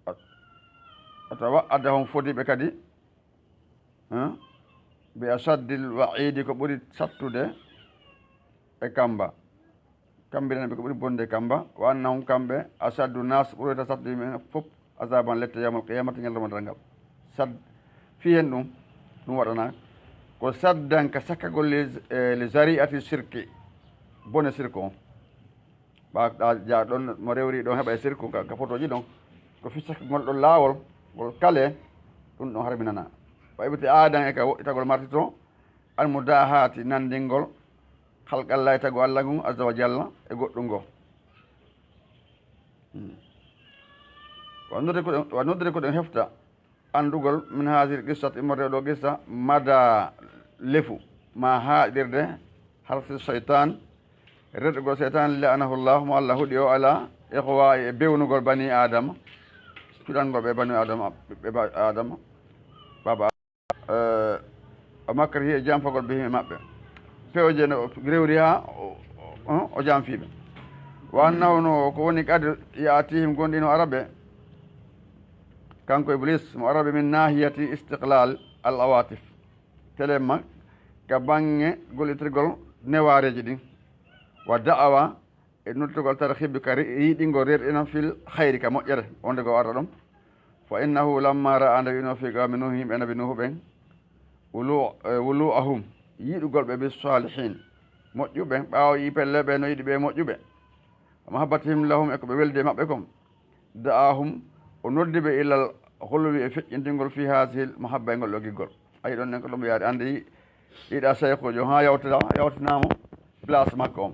wa tawa'adahum fodi ɓe kadi, eh, bi Bi asaddil wa'iidi, ko ɓuri sattude e kamba. Kammbinani ɓe ko ɓuri bonde e kamba. Wa annahum, kamɓe, asaddu nas, ɓuroyta sattude yimɓe fof, azaban, lette, yawmal qiyamati, ñalawma darngal. Sad, fii heen ɗum, ɗum waɗana ko saddan ka sakkagol li, eh, li zari'ati shirki, bone sirku on. Ɓa, ɗa jaa ɗon, mo rewri ɗon heɓa e sirku ka, ka fotooji ɗon. Ko fii sakkagol ɗon laawol, ngol kale, ɗum ɗon harminana. Wa ibti'adan, e ka woɗɗitagol martito, al mudahati, nanndingol, khalqallahi, tagu Allah ngun, azza wa jalla, e goɗɗum ngo. Hmm. Wa nodde ko ɗen, wa nodde ko ɗen hefta anndugol min hasil qissat, immorde ɗo qissa, mada lefu, ma haaɗirde, harsi shaytan, reɗugol shaytan, la'anahu Allah, mo Allah huɗi o, ala ikhwa'i, e bewnugol bani Adama, cuɗangol ɓe bani Adama, ɓe ba-, Adama, baba, eh, o makrihi, e janfagol bihim, e maɓɓe. Pewje no o rewri ha o, o, o janfi ɓe. Wa annahu, no ko woni qad ya'tihim, gonɗino ara ɓe, kanko Iblis, mo ara ɓe min nahiyati istiqlal al awatif, telemma ka bange gollitirgol newareji ɗin, wa da'awa, e noddugol tarhibi ka ri-, yiɗingol rerɗinam fil khayri, ka moƴƴere, wonde ko warata ɗum. Fa innahu lamma ra'a, nde wi'no fi qawmi Nuh, yimɓe Nabi Nuhu ɓen, wulu, eh, wulu'ahum, yiɗugol ɓe, bis salihin, moƴƴuɓe, ɓaawo yi pelle ɓe no yiɗi ɓe moƴƴuɓe, wa mahabbatihim lahum, e ko ɓe weldi e maɓɓe kon, da'ahum, o noddi ɓe, ilal ghuluwi, e feƴƴintingol, fi hazihil mahabba, e ngol ɗo giggol. Ayi, ɗon nen ko ɗum yaari, andi yiɗa seykujo, ha yawtira, yawtinamo place makko on.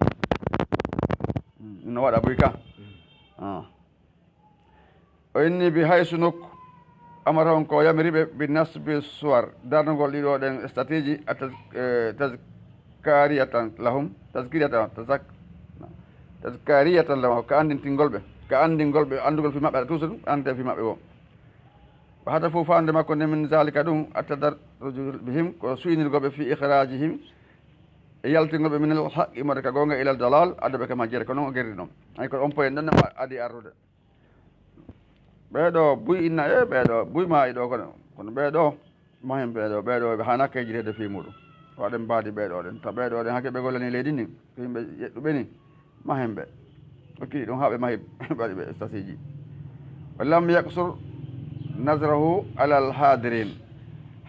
Mm, no waɗa buy ka. Ah. O inni bi haysu nokku, amara on ko yamiri ɓe, bi nasbi suwar, darnugol ɗiɗo ɗen statue ji, a taz-, eh, tazkariyatan lahum, tazkiriyatan, tazak-, tazkariyatan lahum, ka andintingol ɓe, ka andingol ɓe, andugol fi maɓɓe, aɗa tuusa ɗum, ande fi maɓɓe wo. Wa hadafu, faande makko nde, min zalika, ɗum, at-tadarruju bihim, ko suynirgol ɓe, fi ikhrajihim, e yaltingol ɓe, min al-haqqi, immorde ka goonga, ila al-dalal, adda ɓe ka majjere, ko noon o gerri ɗon. Ay, ko on poyen ɗon adi arrude. Ɓee ɗo buy inna, e ɓee ɗo buy maayi ɗo, kono, kono ɓee ɗo, mahen ɓee ɗo, ɓee ɗo ɓe haana kay jireede fii muɗum. Waɗen mbaadi ɓee ɗo ɗen. Ta ɓee ɗo ɗen, hakke ɓe gollani leydi ndin, ko yimɓe yeɗɗuɓe ni. Mahen ɓe. Okkiri ɗum haa ɓe mahi, ɓe waɗi ɓe stasiji. Wa lam yaqsur nazrahu alal hadirin.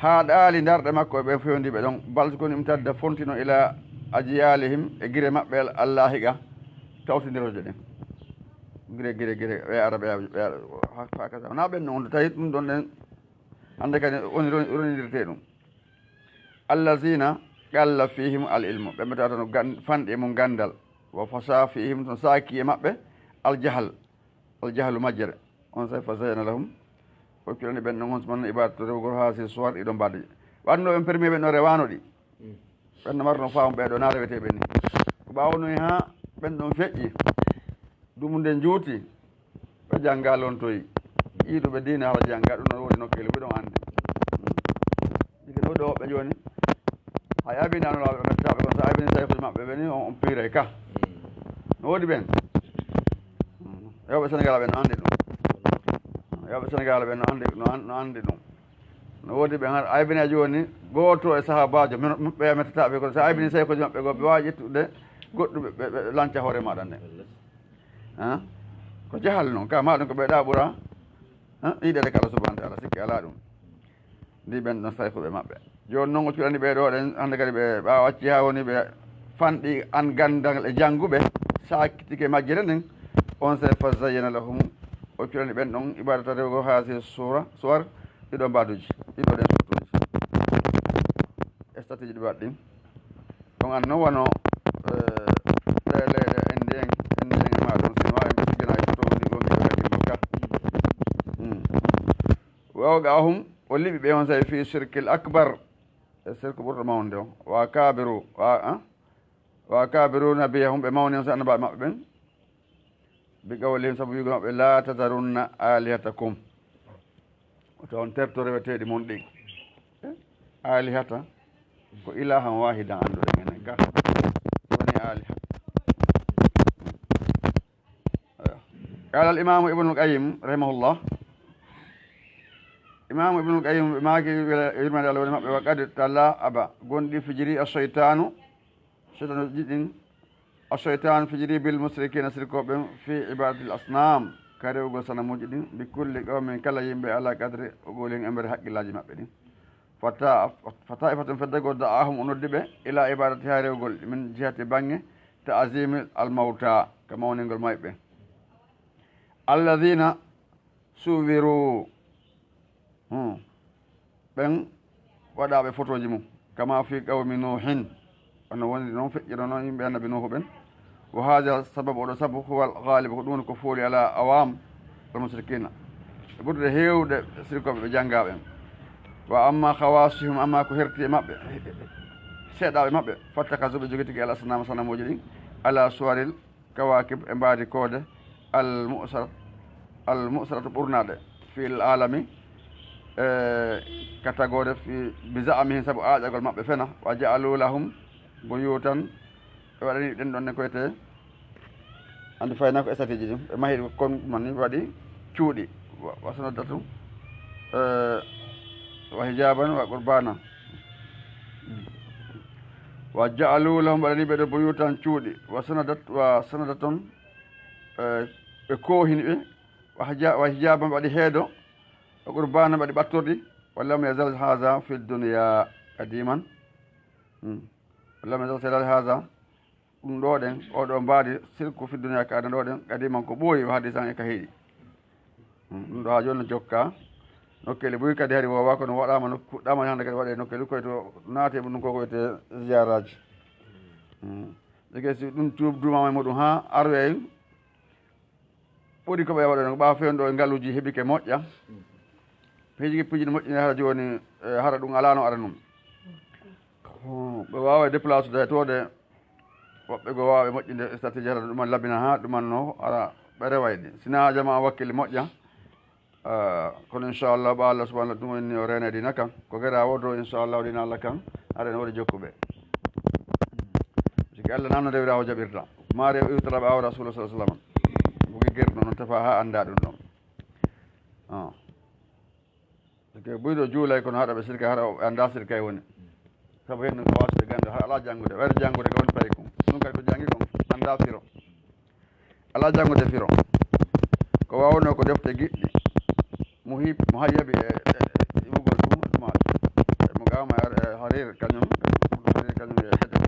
Haaɗaali ndarɗe makko e ɓe fewndi ɓe ɗon. Bal ko imtadda fontino ila ajyalihim e gire maɓɓe al-, allahiqa tawtindirooje ɗen. Gire, gire, gire, ɓe ara, ɓe ara, ɓe ara, ha, ha kasa. Wonaa ɓen non, tawi ɗum ɗon ɗen, hannde kadi woni ron-, ronindirtee ɗum. Allazina qalla fihim al ilmu, ɓe mbiyata no gan-, fanɗi e mum ganndal. Wa fasa fihim, no saaki e maɓɓe al jahal, al jahlu majjere. On say fa zayyana lahum, o cuɗani ɓen ɗon on suman ibadatu rewugol haa si suwar ɗiɗon mbaadi. Waɗno ɓen permis ɓen ɗon rewano ɗi. Mm. Ɓen no marno faamu ɓee ɗo na rewetee ɓen ni. Ko ɓaawo noon haa ɓen ɗon feƴƴi. Dumunde juuti, ɓe jannga lontoyi. Yiɗuɓe diine hara jannga, ɗum no woodi nokkeeli, ɓe ɗon anndi. Ɗiɗi ɗo, ɗo ɓe jooni. Hay abinano laaɓe ɓe mettaaɓe kon, so abini saykuji maɓɓe ɓe ni, on, on piiray ka. No woodi ɓen. Yawɓe Senegal ɓe no anndi ɗum. Yawɓe Senegal ɓe no anndi, no an-, no anndi ɗum. No woodi ɓe har aybini jooni, gooto e sahaabaajo, men, ɓe mettataaɓe ko, so aybini seykoji maɓɓe goo, ɓe waawi ƴettude goɗɗum, ɓe, ɓe, ɓe lanca hoore maaɗa nde. Han? Ko jahal noon, ka maa ɗum ko ɓe ɗaɓura, han? Yiɗeede ka Allah subhanahu wa ta'ala, sikke alaa ɗum. Ndi ɓen ɗon saykuɓe maɓɓe. Jooni noon o cuɗani ɓee ɗo ɗen, hannde kadi ɓe ɓaawa acci haa woni ɓe fanɗi an ganndal e jannguɓe, saakitike majjere nden, on sey fa zayyana lahum, o cuɗani ɓen ɗon ibadata rewgo haa si suura, suwar, ɗiɗo mbaaduji, ɗiɗo ɗen surtuuji. Stratégie ɗi waɗi ɗin. Ɗon an noon wano, eh, ɗe leyɗe Inde en, Inde en e maa ɗon, Sinwaa en, ɓe sijjana e foto woni wonɓe ko kadi mbuka. Hmm. Wa waqa'ahum, o liɓi ɓe on sey fi shirkil akbar. E sirku ɓurɗo mawnde o. Wa kabiru, wa, ah? Wa kabiru nabiyahum, ɓe mawni on sey annabaaɓe maɓɓe ɓen. Bi qawlihim, sabu wi'ugo maɓɓe, "La tazarunna alihatakum." Wota on terto reweteeɗi mon ɗin. Eh? Alihata ko ilahan wahidan annduɗen enen ka. Woni aliha. Qala al imamu Ibnul Qayyim rahimahullah, Imaamu Ibnul Qayyim ɓe maaki, yurmeende Allah woni maɓɓe, wa qad talaaba, gonɗi fijiri a seytaanu, seytaanuuji ɗin, a seytaanu fijiri bil musrikiina, sirkooɓe ɓen, fi ibaadatil asnaam, ka rewugol sanamuuji ɗin, bi kulli qawmin, kala yimɓe, ala qadri uquulihim, e mbere haqqillaaji maɓɓe ɗin. Fa ta-, fa taifatun, fedde goo, da'aahum, o noddi ɓe, ila ibaadati, haa rewugol, min jihati, baŋŋe, ta'ziimi al mawta, ka mawningol mayɓe. Alladhiina suwwiru, hmm, ɓen waɗaaɓe fotooji mum, kama fi qawmi Nuuhin, hono woniri non feƴƴirono yimɓe Annabi Nuuhu ɓen. Wa haadha sababu, oɗo sabu, huwa al ghaalibu, ko ɗum woni ko fooli, ala awaam al musrikiina, e ɓurdude heewde sirkooɓe ɓe janngaa ɓen. Wa amma khawaasihum, amma ko herti e maɓɓe, seeɗaaɓe maɓɓe, fattakazu, ɓe jogitigi al asnaama, sanamuuji ɗin, ala suwaril kawaakib, e mbaadi koode, al mu'sar-, al mu'saratu, ɓurnaaɗe, fil aalami, e ka tagoore, fi, bi za'mihim, sabu aaƴagol maɓɓe fena, wa ja'alu lahum buyutan, ɓe waɗani ɗen ɗon ne ko wiyetee, anndi fayna ko statue ji ɗin, ɓe mahi ɗum kon ɗum ni, ɓe waɗi cuuɗi, wa, wa sanadatu, e, wa hijaaban wa qurbaana. Wa ja'alu lahum, ɓe waɗani ɓe ɗo buyutan, cuuɗi, wa sanadat, wa sanadatan, e, ɓe koohini ɓe, wa hija-, wa hijaaban, ɓe waɗi heedo, wa qurbaana, ɓe waɗi ɓattordi, wa lam yazal haadha fi dunya qadiman. Hmm. Wa lam yazal haadha, ɗum ɗo ɗen, oo ɗo mbaadi sirku fi dunya, ka aduna ɗo ɗen, qadiman, ko ɓooyi, wa hadiisan, e ka heɗi. Hmm, ɗum ɗo haa jooni no jokka. Nokkeeli buy kadi hari woowa, kono waɗaama no fuɗɗaama hannde kadi waɗee nokkeeli koy to naatee ɗum ko ko wiyetee ziyaaraaji. Hmm. Ɗeke si ɗum tuub duumaama e muɗum haa aroyay, ɓuri ko ɓe waɗa ɗon, ɓaawo fewndo e ngaluuji heɓike moƴƴa. Piiji, piiji no moƴƴi hara jooni, e, hara ɗum alaano ara ɗum. Ko ɓe waawa déplacé de toode, woɓɓe go waawa ɓe moƴƴinde statue ji hara ɗuman labina haa ɗuman no ara ɓe reway ɗi. Sina jamaa wakkili moƴƴa, ah, kono inchallah, ɓa Allah subhanahu wa ta'ala ɗum woni o reenay dina kan. Ko gera wodo inchallah dina Allah kan, are no woni jokkuɓe. Siki Allah nan no rewira o jaɓirta. Maare o iwtata ɓaawo Rasulullah sallallahu alaihi wasallam. Bugi gerɗo non tefa haa annda ɗum ɗon. Ah. Siki buyɗo juulay kono haɗa ɓe sirka, haɗa o annda sirkay woni. Sabu hen no waasude gannde, haɗa alaa janngude. Wayde janngude ko woni paykun. Ɗum kadi ko janngi kon, annda firo. Alaa janngude firo. Ko waawno ko defte giɗɗi. Mo hi-, mo hayyabi e, e, e imugol ɗum, ɗum haali. E mo gama e, e harir kañum, harir kañum e defte.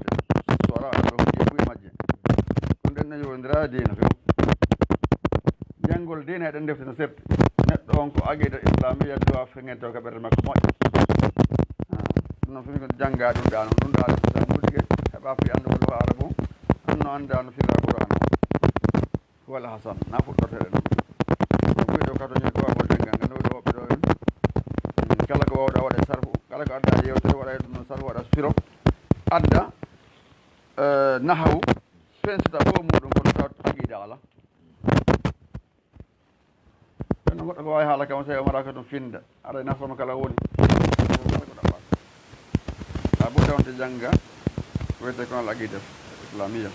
Suwara e ɗo hujje buy majje. Ɗum ɗen ne yowondira e diina few. Janngol diina e ɗen defte no serti. Neɗɗo on ko aqida islamiyya duwa feŋento ka ɓernde makko moƴƴa. Ah, ɗum noon fof ko jannga ɗum ɗaano, ɗum ɗaano sa murtike heɓa fi anndugol ko Arabu, anno annda no firra Qur'an o. Wala Hasan, na fuɗɗorteɗe ɗum. Ko ɓuri ɗo kato ñoy ko wawol denngal ngal, no ɗo woɓɓe ɗo en. Mm, kala ko wawɗa waɗa sarfu, kala ko adda e yewtere waɗa e ɗum noon sarfu, waɗa firo, adda, eh, nahawu, fensita fof muɗum, kono taw aqida ala. Kono goɗɗo ko wawi haala kam, so o mara ko ɗum finde. Aɗa e nasama kala woni. A ɓurta wonde jannga, wiyete ko al aqida islamiyya.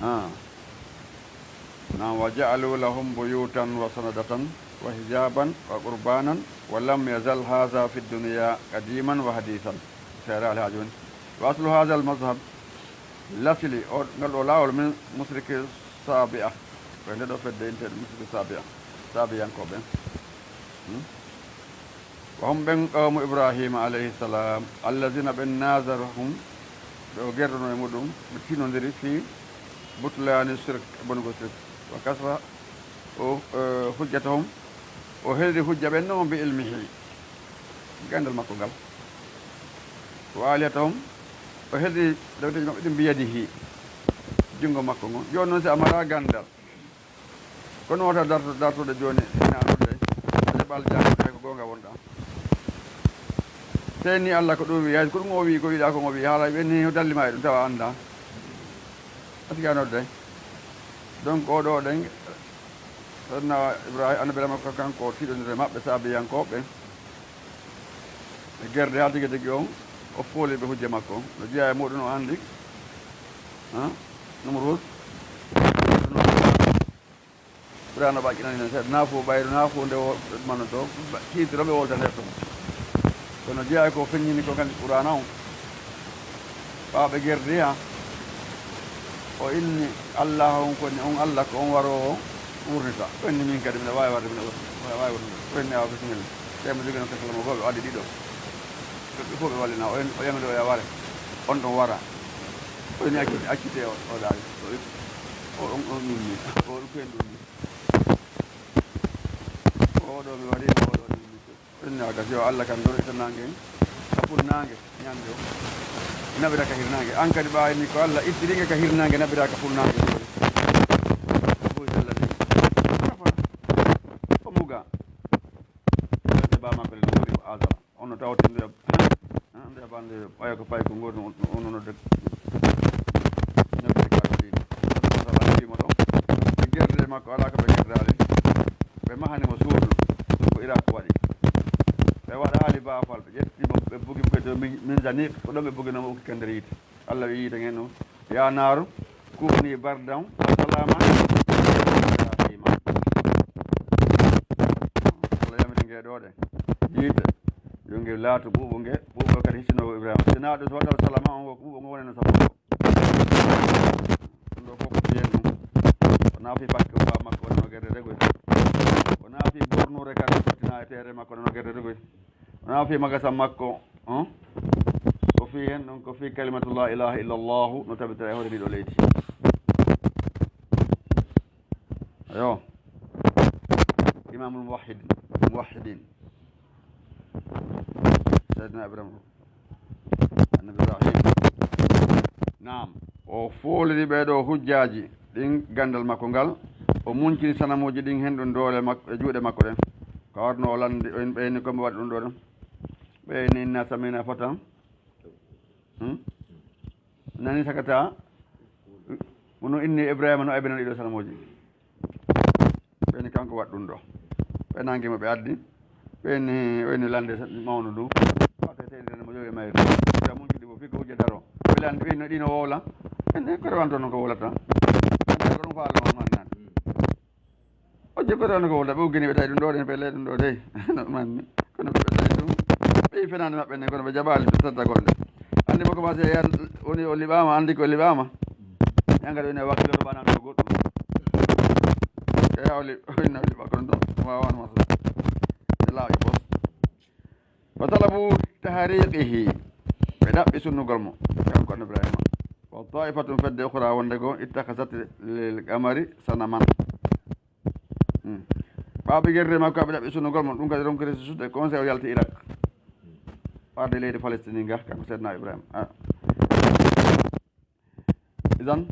Ah. Naam, wa ja'alu lahum buyutan wa sanadatan wa hijaban wa qurbanan wa lam yazal hadha fi dunya qadiman wa hadithan. Seeɗa alhaji woni. Wa aslu hadha al mazhab, lasili o, ngal ɗo laawol min musriki Sabi'a. Ko e nde ɗo fedde inteɗe musriki Sabi'a, Sabiyankooɓe. Hmm? Wa hum ɓen qawmu Ibrahima alayhi salam, allazina ɓen nazarahum, ɓe o gerɗono e muɗum, ɓe tinodiri fi butlani shirk, e bonugol shirk. Wa kasra o, eh, hujjatahum, o helri hujja ɓen noon bi ilmihi, ganndal makko ngal. Wa alihatahum, o helri dawteeji maɓɓe ɗin biyadihi, junngo makko ngon. Jooni noon, si a mara ganndal, kono wota darto-, dartude jooni, ina nodde, a jaɓal janngude, hay ko goonga wonɗa. Sey ni Allah ko ɗum wi, hay ko ɗum o wi, ko wiɗa ko o wi, haala ɓe ni o dalli ma e ɗum, tawa annda. Asigi a nodde. Donc, oɗo ɗen, Seydina Ibrahima, annabi Ibrahima ko kanko o tiɗondir e maɓɓe, Saabiyankooɓe. E gerde haa tigi tigi on, o fooli ɓe hujja makko. No jeyaa e muɗum, o anndi. Ha? Numrus. Qur'aana ɓa ƴinani men seeɗa, naa fof ɓayru, naa fof nde wo-, mano to, ba-, tiitiro ɓe wolta nder ton. Kono jeyaa ko feññini ko kanko Qur'aana on. Ɓaaɓe gerdiya, o inni Allah on ko ni on Allah ko on waroowo wurnita. O inni min kadi mbiɗa waawi warde, mbiɗa waawi wurnita. O inni awa bisimilla. Tawi mo jogino kasalam o goo, ɓe addi ɗiɗo. Ɓe fof ɓe wallina. O en-, o yamiri o ya ware. On ɗon wara. O inni accite, accite o, o daari. O, o, on, on ummi. O, on ko en ɗum. Oɗo mi waɗi, oɗo mi ummi. Inna gasi o Allah kan doro ita nange, ka ful nange, ñande o. Naɓira ka hirnange. An kadi ɓawi ni ko Allah ittiringe ka hirnange, naɓira ka ful nange. Ko Allah ni. Kafa. Ko muga. Ɓe ba makko le no woni ko azala. Ono tawti nde, ha, nde bande ɓayo ko pay ko ngori no, no, no, no de. Naɓira ka ful nange. Masala fimo ɗo. Ɓe gerde makko ala ko ɓe gerdali. Ɓe mahani mo suudu, ko Irak waɗi. Ɓe waɗaali baafal, ɓe ƴetti mo, ɓe bugi mo koye dow min-, minzanik, ko ɗon ɓe bugino mo, o ukkii ka nder yiite. Allah wi'i yiite ngen ɗum, "Ya naaru, kuni bardan wa salaaman ala Ibrahima." Allah yamiri nge ɗo de. Yiite, yo nge laatu ɓuuɓo nge, ɓuuɓo kadi hissinoowo Ibrahima. Si naa ɗum, so waɗa salama on, ko ɓuuɓo ngo wonano sabu. Ɗum ɗo fof ko fiyen ɗum. Wonaa fii bakke o, ɓaawo makko wonano gerde regoy. Wonaa fii bornuure kadi sottina e teere makko wonano gerde regoy. Wonaa fii magasin makko, hum? Ko fii hen ɗum, ko fii kalimatu la ilaha illa Allahu no tabitira e hoore ndiɗo leydi. Ayo. Imamul muwahhidin, muwahhidin. Seydina Ibrahima. Annabi Ibrahim. Naam. O fooliri ɓee ɗoo hujjaaji ɗin ganndal makko ngal, o muncini sanamuuji ɗin hen ɗum doole makko, e juuɗe makko ɗen. Ko arno o lanndi, o ɓeyni ko mbo waɗi ɗum ɗoo ɗum. Ɓeyni inna samina fatan. Hmm? Nani sakata, no inni Ibrahima no aybina ɗiɗo sanamuuji. Ɓeyni kanko waɗi ɗum ɗo. Ɓe nangi mo, ɓe addi. Ɓeyni, ɓeyni lande mawnu ndu. Wata teydi tan mo yowi mayri. Ɓe mun kadi mo fii ko hujja daro. Ɓe landi, ɓeyni ɗino wowla. Ɓeyni ko rewanto non ko wowlata. Ko ɗum faalo on man nan. O jogori on ko wowla. Ɓe uggini ɓe tawi ɗum ɗo, ɗen pelle ɗum ɗo dey. No man ni. Kono ɓe tawi ɗum. Ɓe fenaande maɓɓe nden, kono ɓe jaɓaali ɓe tedda golle. Andi mo commencé yan, woni o liɓaama, andi ko liɓaama. Yanga ɗo ene wakkiloto bana ɗo goɗɗum. Kaya o liɓ-, o inna liɓa kono ɗo, wawan masa. E laawi bos. Wa talabu tahriqihi. Ɓe ɗaɓɓi sunnugol mo, kanko Annabi Ibrahima. Wa ta'ifatun, fedde ukhra wonde goo, ittakhazat lil qamari sanaman. Hmm. Ɓaawo ɓe gerre makko, ɓe ɗaɓɓi sunnugol mo, ɗum kadi ronkiri susude conseil o yalti Irak. Warde leydi Palestine ga, kanko Seydina Ibrahima. Ah. Idan,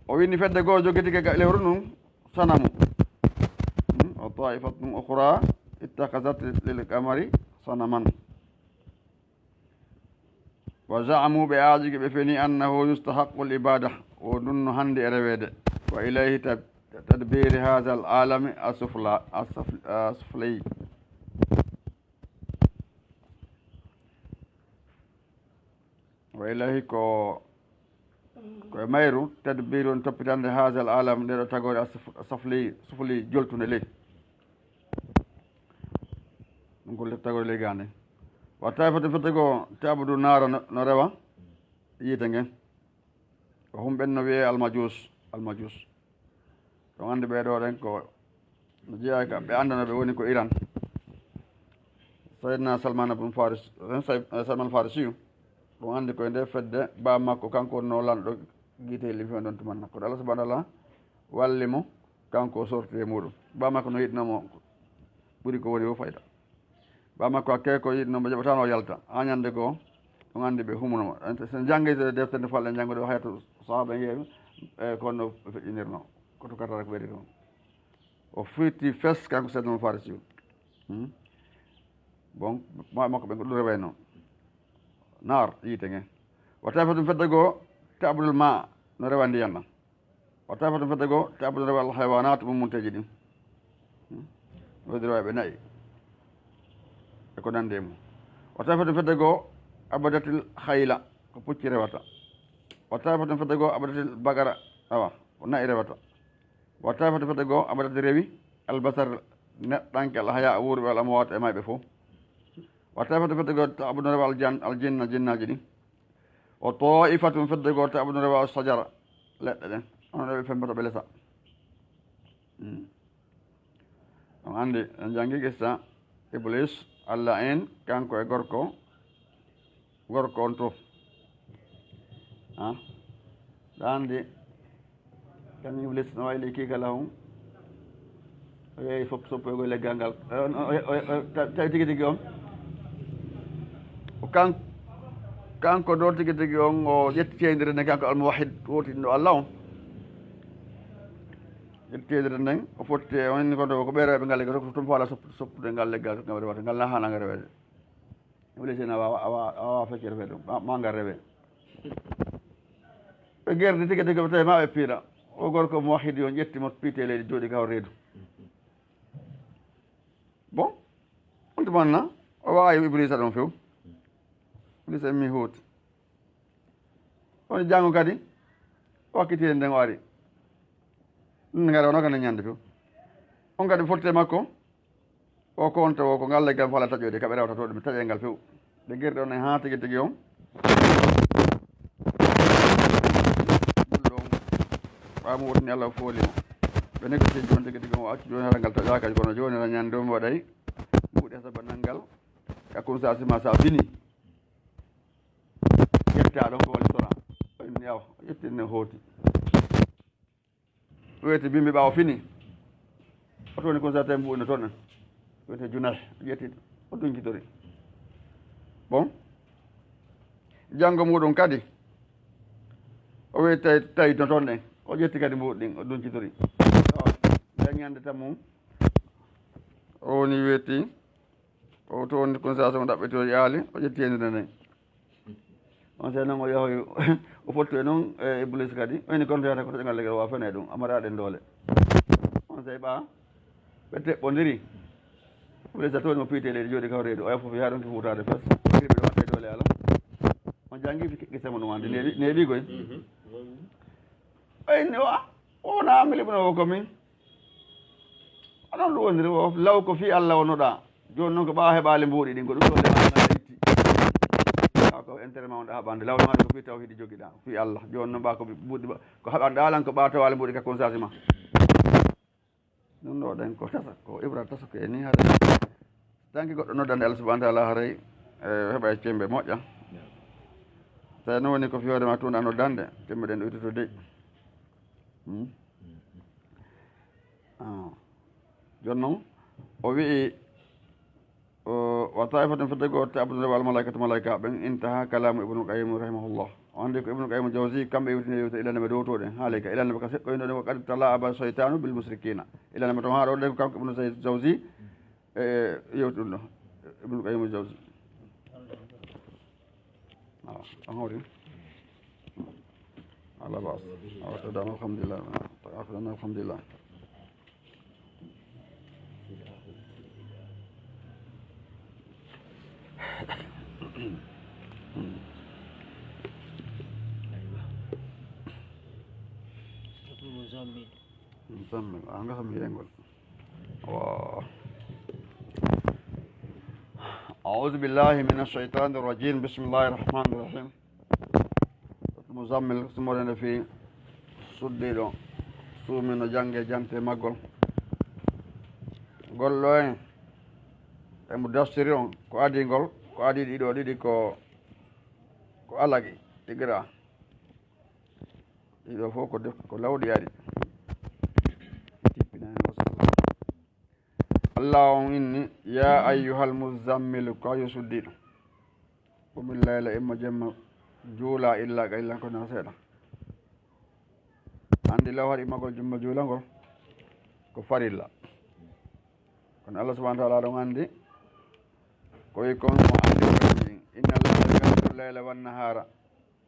o winni fedde goo jogitike ga lewru ndun sanamu. Hmm, wa ta'ifatun ukhra ittakhazat lil qamari sanaman. Wa za'amu, ɓe aajike, ɓe feni, annahu yustahaqqu al ibada, o ɗun no hande e reweede. Wa ilayhi tab-, tadbiri hadha al alami asufla, asuf-, asufli. Wa ilahi ko, ko e mayru tadbiri woni toppitande haasal alam, nde ɗo tagoore asuf-, asufli, sufli joltunde ley. Ɗum ko le-, tagoore ley gande. Wa taifatu fete goo tabudu naara no, no rewa yiite ngen. Ko hum ɓen no wiyee almajus, almajus. Ɗon anndi ɓee ɗoo ɗen ko no jeyaa ka ɓe anndanoo ɓe woni ko Iran. Sayyidina Salman bun Faris, Say-, Salman Farisiyu, ɗon anndi ko e nde fedde baa makko, kanko wonnoo lanɗo giite e lifi on ɗon tuman. Kono Allah subhanahu wa taala walli mo, kanko o sorti e muɗum. Baa makko no yiɗnoo mo ɓuri ko woni fof fayda. Baa makko hakkee ko yiɗnoo mo jaɓataano o yalta. Haa ñande goo, on anndi ɓe humuno mo. Sen janngii deftere nde falɗen janngude o hayatu sahaaba en yeeɓe, e ko honno feƴƴinirnoo. Ko to katara ko ɓeydi toon. O firti fes kanko Salman Farisiyu. Hmm? Bon, ma makko ɓen ko ɗum rewayno. Naar, yiite nge. O tawi fedde goo, ta'budul maa, no rewa ndiyan ɗan. O tawi fedde goo, ta'budul rewa al haywanat, mum munteeji ɗin. Hmm? Wodi rewa ɓe na'i. E ko nandi e mum. O tawi fedde goo, abadatil khayla, ko pucci rewata. O tawi fedde goo, abadatil bagara, awa, ko na'i rewata. Wa taifatu fedde goo, abadati rewi, albasar, neɗɗanke, alhaya, wuurɓe, al amwaat, e mayɓe fof. Wa taifatu fedde goo, ta'budu rewa, aljan, aljinna, jinnaaji ɗin. Wa taifatun fedde goo, ta'budu rewa, sajara, leɗɗe ɗen. Onon ɗo ɓe fempoto ɓe lesa. Hmm. On anndi, en janngi qissa Iblis, Allah en, kanko e gorko, gorko on to. Ha? Ɗa anndi, kan Iblis no wayli kiika lahum. O yehi fop soppoygo leggal ngal. O, o, o, o, ta-, tawi tigi tigi on. O kan-, kanko ɗo tigi tigi on, o ƴetti ceynire nden, kanko almuwahhid, wootinɗo Allah on. Ƴetti ceynire nden, o fotti e on, ko ɗo ko ɓe rewɓe ngal leggal, ko tun faala soppu-, soppude ngal leggal, ngal rewata, ngal na haana ngal reweede. Woni sena a waawa, a waawa, a waawa feccere fee ɗum, ma, ma ngal rewe. Ɓe gerdi tigi tigi, ɓe tawi ma ɓe piira. O gorko mo wahidi on ƴetti mo, piiti e leydi, jooɗi ka o reedu. Bon, on tuma na, o waawi Iblisa ɗon few. Iblisa mi hooti. Woni janngo kadi, wakkitire nden o ari. Ɗum ngara wona ko nden ñande few. On kadi fotte makko, o ko on tawo ko ngal leggal fala taƴoyde, ka ɓe rewata to ɗum taƴe ngal few. Ɓe gerɗi on e haa tigi tigi on. Ɗum ɗon, ɓaawo mo wotini Allah o fooli mo. Ɓe négocier jooni tigi tigi on, o acci jooni hara ngal taƴaaka, kono jooni hara ñande o mi waɗay. Mbuuɗi hasa bannal ngal, ka kun sa sima sa fini. Ƴetta ɗon ko woni sona. Yaw, ƴetti ne hooti. Weeti bimbi ɓaawo fini. O toni kon sa tawi mbuuɗi no toon. Weeti Junayh, ƴetti, o duncitori. Bon. Janngo muɗum kadi, o weeti tawi, tawi no toon ɗen. O ƴetti kadi mbuuɗi ɗin, o duncitori. Nden ñande tan mum, o woni weeti. O to woni kon sa so ɗaɓɓiti o yaali, o ƴetti henndu nden. On sey noon o yahoy, o fotti e noon e Iblis kadi. O ini kon to yahata ko to ƴanngal leggal, wa fene ɗum, amara ɗen doole. On sey ɓa, ɓe teɓɓondiri. Iblis a tooni mo piite leydi, jooɗi kaw reedu, oya fof yaha ɗon ki fuutaade fes. Iri ɓe ɗo waɗta e doole ala. On janngi fi-, qissa mo ɗum wande, neeɓi, neeɓi koy. Mhm. O inni, o, o wona amil ibn o ko min. Onon ɗum woniri o, law ko fii Allah wonoɗaa. Jooni noon ko ɓaawa heɓaali mbuuɗi ɗin, ko ɗum ɗo ndemaa ngal itti. Tawa ko intérêt ma wonɗo haɓande. Law ma ko fii tawhiidi jogiɗaa, fii Allah. Jooni noon ɓaa ko mbuuɗi ba, ko haɓanɗaa lan ko ɓaa tawaali mbuuɗi ka conscience ma. Ɗum ɗo ɗen ko tasa, ko ibra tasa ko e ni haɗa. Tanki goɗɗo noddande Allah subhanahu wa ta'ala haray, e, heɓa e cembe moƴƴa. Tawi noon woni ko fii hoore ma tuuna noddande, cembe ɗen ɗo ittoto dey. Hmm? Ah. Jooni noon, o wi'i, o, wa taifatun fedde goo ta'budu wal malaikatu, malaika ɓen, intaha kalamu Ibnu Qayyim rahimahullah. O anndi ko Ibnu Qayyim Jawzi, kamɓe yewtini yewte ilande ɓe dowtoɗen, haali ka ilande ɓe ka seɗɗoyno ɗen, wa qad tala'aba shaytanu bil mushrikina. Ilande ɓe toon haa ɗo ɗen ko kanko Ibnu Say-, Jawzi, e, yewti ɗum ɗo. Ibnu Qayyim Jawzi. Waaw, a hawri. Ala bas. Awa, to dama, alhamdulillah. To dama, alhamdulillah. Aywa. Suratul Muzammil. Muzammil. Ah, nga xam yengol. Waaw. أعوذ بالله من الشيطان الرجيم. بسم الله الرحمن الرحيم. Muzammil, sumorende fii suddiiɗo, suumi no jannge jante maggol. Ngol ɗo en, e Mudassiri on, ko adii ngol, ko adii ɗiɗo ɗiɗi ko, ko alagi, tigira. Ɗiɗo fof ko def-, ko lawɗi ari. Tippinani o Allah on inni, "Ya ayyuhal muzammilu," ko yo suddiiɗo. Qumil layla, imma jemma, juula illa qalilan, ko na seeɗa. Anndi law hari immagol jemma juulangol ko farilla. Kono Allah subhanahu wa ta'ala ɗon anndi ko wi kon mo anndi ko waɗi. "Inna Allaha yuqaddiru layla wan nahara."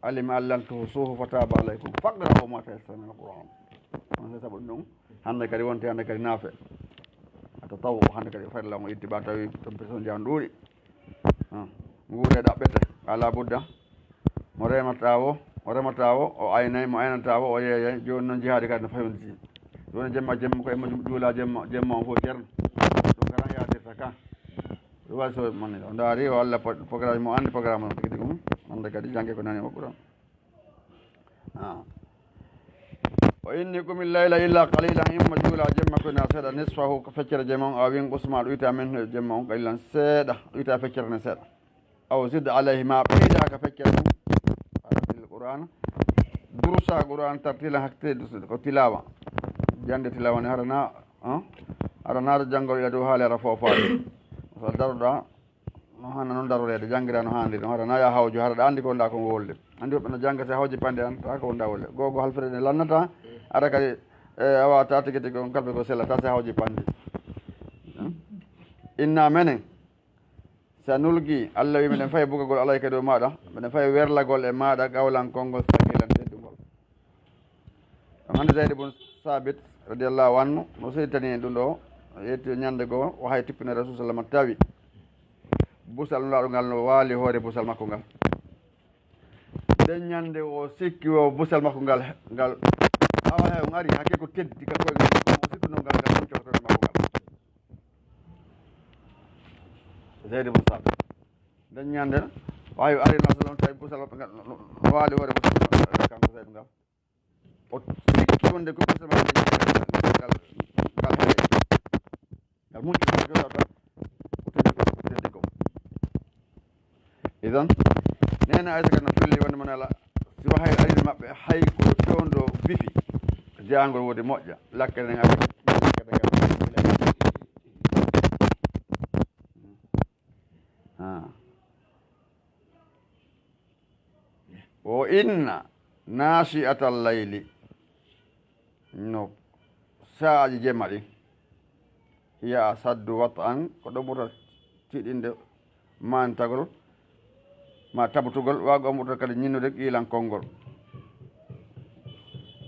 Alima an lan tuhsuhu fataba alaykum. Faqra'u ma tayassara min al-Qur'an. On sey sabu ɗum, hannde kadi wonte, hannde kadi naafe. A tatawu, hannde kadi farilla on itti ba tawi ton personne jaan ɗuuɗi. Ah, nguure ɗaɓɓete, ala budda. Mo remata o, o remata o, o aynay, mo aynata o, o yeeyay. Jooni noon jihaadi kadi no fayonditi. Ɗum woni jemma, jemma ko e majjum juula jemma, jemma on fof ceerno. Ɗum kala yaadirta ka. Ɗum waɗi so man o ndaari o Allah po-, programme mo anndi programme on tigi tigi mum. Annda kadi jannge ko nani o ɓuran. Ah. O inni qumil layla illa qalilan, imma juula jemma ko na seeɗa, nisfahu ko feccere jemma on, aw inqus ma ɗuyta min jemma on qalilan seeɗa, ɗuyta feccere ne seeɗa. Aw zid alayhi, ma ɓeyda ka feccere mum. Arattil Qur'ana. Dursa Qur'an tartila, hakte ko tilawa. Jande tilawa ne harana, ah? Harana jangol ila dow haale ara foofaade. So daroɗa, no hana noon daroreede, janngira no haaniri, no hara na ya hawju, hara ɗa anndi ko wonɗa kon wolde. Anndi woɓɓe no jannga si a hawji pande an, ta ko wonɗa wolde. Gogo halfere ne lannata, ara kadi, e, awa ta tigi tigi on kalfe ko sella, ta si a hawji pande. Hmm? Inna menen, sa nulgi, Allah wi minen fay bugagol alayka dow maɗa, minen fay werlagol e maɗa, qawlan konngol saqilan teddungol. Ɗum hannde Zayd ibn Sabit radiyallahu anhu, no seeditani en ɗum ɗo, o yetti ñande goo, o hay tippina Rasul sallam tawi busal nulaaɗo ngal no waali hoore busal makko ngal. Nden ñande o sikki o busal makko ngal, ngal awa he on ari, hakke ko teddi ka koye ngal, o sikkuno ngal, ngal muccoto koye makko ngal. Zayd ibn Sabit. Nden ñande, o hay ari Rasul sallam tawi busal makko ngal, no, no, no waali hoore busal makko ngal, kanko Zayd ngal. O sikki wonde ko ɓurta makko ngal, ngal heɓe. Ngal moƴƴi ko jogata, ko teddi ko, ko teddi ko. Idan, neene Aysa kadi no felli wonde mo nela, si wa hay ari maɓɓe, hay ko fewndo bifi, jeyangol woodi moƴƴa, lakkere ngal, lakkere ngal. Ah. O inna naashi'atal layli, no saaji jemma ɗin, hiya asaddu wat'an, ko ɗo ɓurta tiiɗinde mantagol, ma tabutugol, wa ko ɓurta kadi ñinnude qiilan konngol.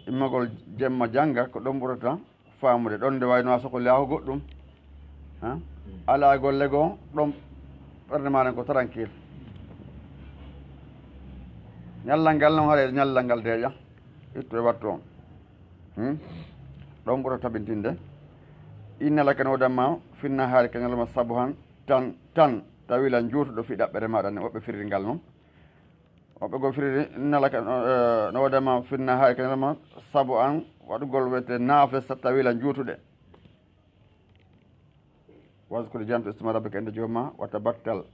Immagol jemma jannga, ko ɗon ɓurata faamude. Ɗon nde wayno a sohli haa ko goɗɗum. Ha? Alaa golle goo, ɗon ɓernde maaɗa ko tranquille. Ñallal ngal noon, haray ñallal ngal deeƴa, ittu e wattu on. Hmm? Ɗon ɓurata tabintinde. Inna laka no wodanma fin nahaari ka ñalawma sabuhan tan, tan, tawila njuutuɗo fii ɗaɓɓere maaɗa nde, woɓɓe firiri ngal noon. Woɓɓe goo firiri, inna laka, no, eh, no wodanma fin nahaari ka ñalawma sabuhan, waɗugol wiyetee naafila, tawila njuutuɗe. Waskur, jantu isma rabbika, innde Joom maa, wa tabattal.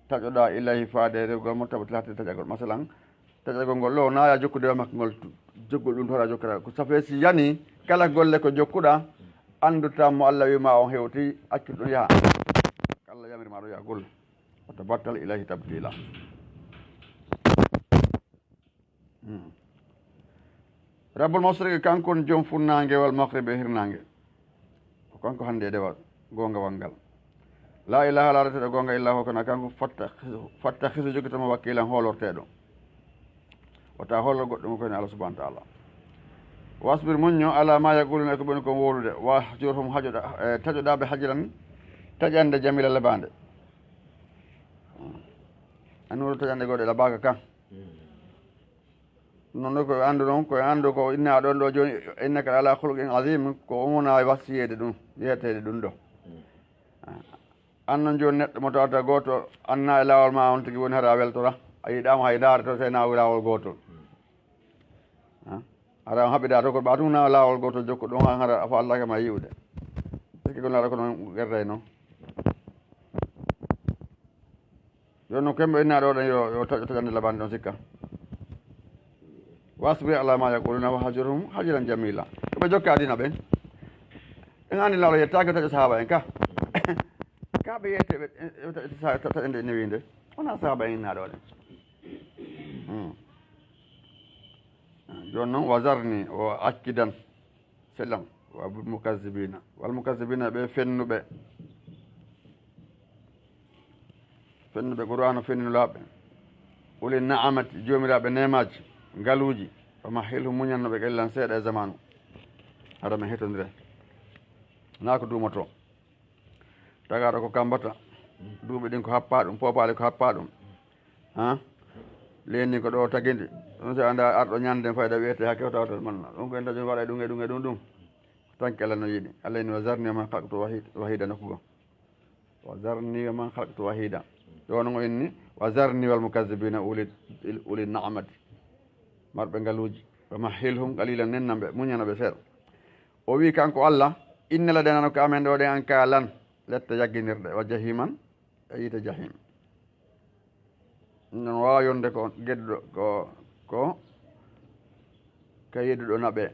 Taƴoɗaa ilayhi, faade e rewgol mo, tabattal, hattee taƴagol. Masalan, taƴagol ngol ɗoo, na ya jokkude e makko ngol, tu-, jokkugol ɗum to, a jokkata. Ko safee si yani, kala golle ko jokkuɗaa, anndu tan mo Allah wii ma on hewti, accu ɗum yaha. Ko Allah yamiri ma ɗo yaha golle. Wa tabattal ilayhi tabtila. Hmm. Rabbul Mashriqi, kanko woni joom funnaange, wal Maghribi, e hirnaange. Ko kanko hannde e dewal goongawal ngal. La ilaha, alaa reeteeɗo goonga illa huwa, kono kanko. Fattakhizu, fattakhizu, jokkito mo wakkiilan, hoolorteeɗo. Wata hoolo goɗɗo mo kono Allah subhanahu wa ta'ala. Wasbir, muñño, ala ma yaquluna, ko ɓe woni kon wowlude. Wahjurhum, hajoɗa, eh, taƴoɗaa ɓe hajran, taƴande jamila labaande. Annuru taƴande gooto e labaaka kan. Non ko anndu non, ko anndu ko inna ɗon ɗo jooni, innaka la ala khuluqin azim, ko on wona wasiyeede ɗum, yeeteede ɗum ɗo. Annon jooni neɗɗo mo tawata gooto anna e laawol ma on tigi woni hara a weltora, a yiɗaama hay ndaare to sey na laawol gootol. Ha? Hara on haɓida to ko ɓa tun na laawol gootol jokko ɗon hara a faalaka ma yi'ude. Est-ce que ko naaɗa ko non gerdey non? Yo no kemɓe inna ɗo ɗen yo, yo taƴo taƴande labande ɗon sikka. Wasbir ala ma yaquluna wa hajurhum hajran jamila. Ko ɓe jokka adina ɓen. En anndi laalo yettaaki taƴo sahaba en ka. Ka ɓe yette ɓe, ɓe taƴo sa-, ta-, taƴande newinde. Wona sahaba en inna ɗo ɗen. Hmm. Jooni noon, wa zarni, o accidan. Sellam, wa mukazzibina. Wal mukazzibina, ɓe fennuɓe. Fennuɓe Qur'aana, fennunulaaɓe. Uli na'amati, joomiraaɓe neemaaji, ngaluuji. Wa mahhilhum, muñanno ɓe qalilan, seeɗa e zamaanu. Hara men hetondire. Naa ko duumoto. Tagaaɗo ko kammbata. Duuɓi ɗin ko happaa ɗum, poopaali ko happaa ɗum. Ha? Leendi ko ɗo tagindi. Ɗum si anndaa arɗo ñande fayda wiyete hakke o tawata manna. Ɗum ko en taƴo waɗa e ɗum e ɗum e ɗum ɗum. Tanke Allah no yiɗi. Allah inni, "Wa zarni wa man khalaqtu wahid-, wahida" nokku goo. "Wa zarni wa man khalaqtu wahida." Ɗo no o inni, "Wa zarni wal mukazzibina uli, uli na'mati." Marɓe ngaluuji. "Wa mahhilhum qalilan", nennan ɓe, muñana ɓe seeɗa. O wi kanko Allah, "Inna ladaynaa" no ka amen ɗo ɗen an ka lan, lette yagginirɗe, "wa jahiman", e yiite jahim. No waawa yonde ko gedduɗo, ko, ko ka yedduɗo naɓe.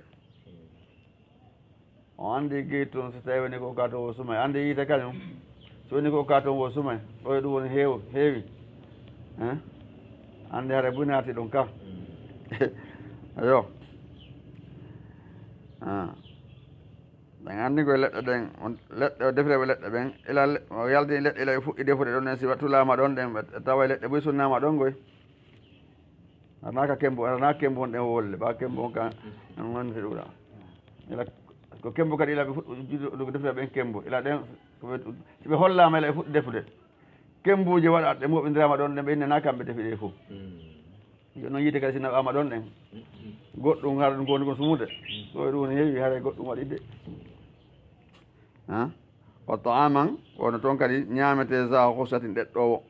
O anndi gey toon, so tawi woni ko ka toon wo sumay. Anndi yiite kañum, so woni ko ka toon wo sumay. Ɗo e ɗum woni heew-, heewi. Hein? Anndi hare buy naati ɗum ka. Ayo. Ah. Ɗen anndi koye leɗɗe ɗen, on leɗɗe o defirɓe leɗɗe ɓen, ila le-, o yaltini leɗɗe ila ɓe fuɗɗi defude ɗon ɗen, si wattulaama ɗon ɗen, ɓe tawa e leɗɗe buy sunnaama ɗon koy. Arana ka kembu, arana kembu on ɗen wolle, ba kembu on ka, on wonde ɗuɗa. Ila ko kembu kadi ila ɓe fuɗɗi, juɗo, ɗo defirɓe ɓen kembu, ila ɗen, ko ɓe, si ɓe hollaama ila ɓe fuɗɗi defude. Kembuuje waɗa ɗe moɓindiraama ɗon ɗen, ɓe innana kamɓe defi ɗe fof. Yo noon yiite kadi si nawaama ɗon ɗen. Goɗɗum hara ɗum ko woni kon sumude. Ɗo e ɗum woni heewi haray goɗɗum waɗi de. Ha? Wa ta'aman, wonno toon kadi ñaamete za ghussatin ɗeɗɗoowo.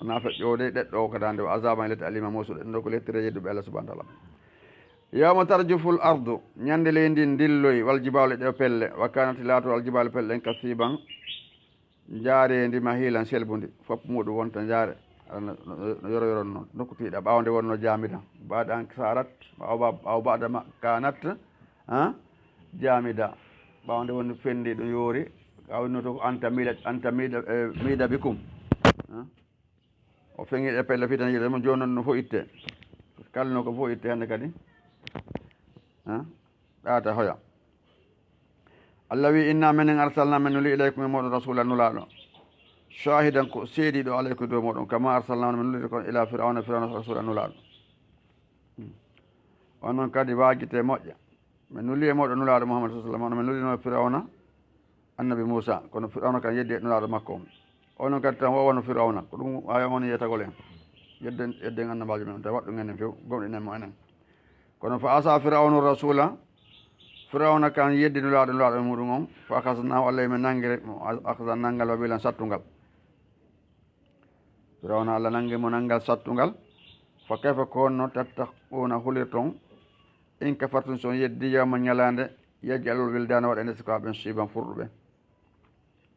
Wona feƴƴoode ɗeɗɗoowo ka daande, wa azaban lette alima moosuɗe. Ɗum ɗo ko lettere yedduɓe Allah subhanahu wa ta'ala. Yawma tarjuful ardu, ñande leydi ndin dilloyi, wal jibaalu e ɗe pelle, wa kanati laato al jibaalu pelle ɗen kasiban, njaareendi mahiilan selbundi, fof muuɗum wonta njaare. Aɗa no, no, no yoro yoro noon. Nokku tiiɗa, ɓaawo nde wonno jaamida. Baada an sarat, aw ba-, aw baada ma kanat, ha? Jaamida. Ɓaawo nde woni fendi ɗum yoori, a wonno to ko anta miida, anta miida, eh, miida bikum. Ha? O feŋi ɗe pelle fitan yiɗo mo jooni noon no fof itte. Kalno ko fof itte hannde kadi. Ha? Ɗaata hoya. Allah wi, "Inna menen arsalna men nuli ilaykum e moɗon rasulan nulaaɗo. Shahidan ko seediiɗo alaykum dow moɗon. Kama arsalna min nuliri kon ila Fir'auna, Fir'auna rasulan nulaaɗo." Hmm. Onon kadi waajite moƴƴa. Min nuli e moɗon nulaaɗo Muhammad sallallahu alaihi wasallam. Onon min nulino Fir'auna, annabi Musa. Kono Fir'auna kan yeddi e nulaaɗo makko on. Onon kadi tan o wano Fir'auna. Ko ɗum aaya on yetagol en. Yedden, yedden annabaajo men on. Tawa waɗɗum enen few. Gomɗinen mo enen. Kono fa asa Fir'aunu rasula, Fir'awna kan yeddi nulaaɗo, nulaaɗo e muɗum on, fa akhadnahu, Allah e men nangiri mo, akhzan nanngal, wabilan sattungal. Fir'awna, Allah nangi mo nanngal sattungal. Fa kayfa, ko honno, tattaquna, hulirton, in kafartum, si on yeddi, yawman, ñalaande, yaj'alul wildana, waɗa nder sukaaɓe ɓen shiban, furɗuɓe.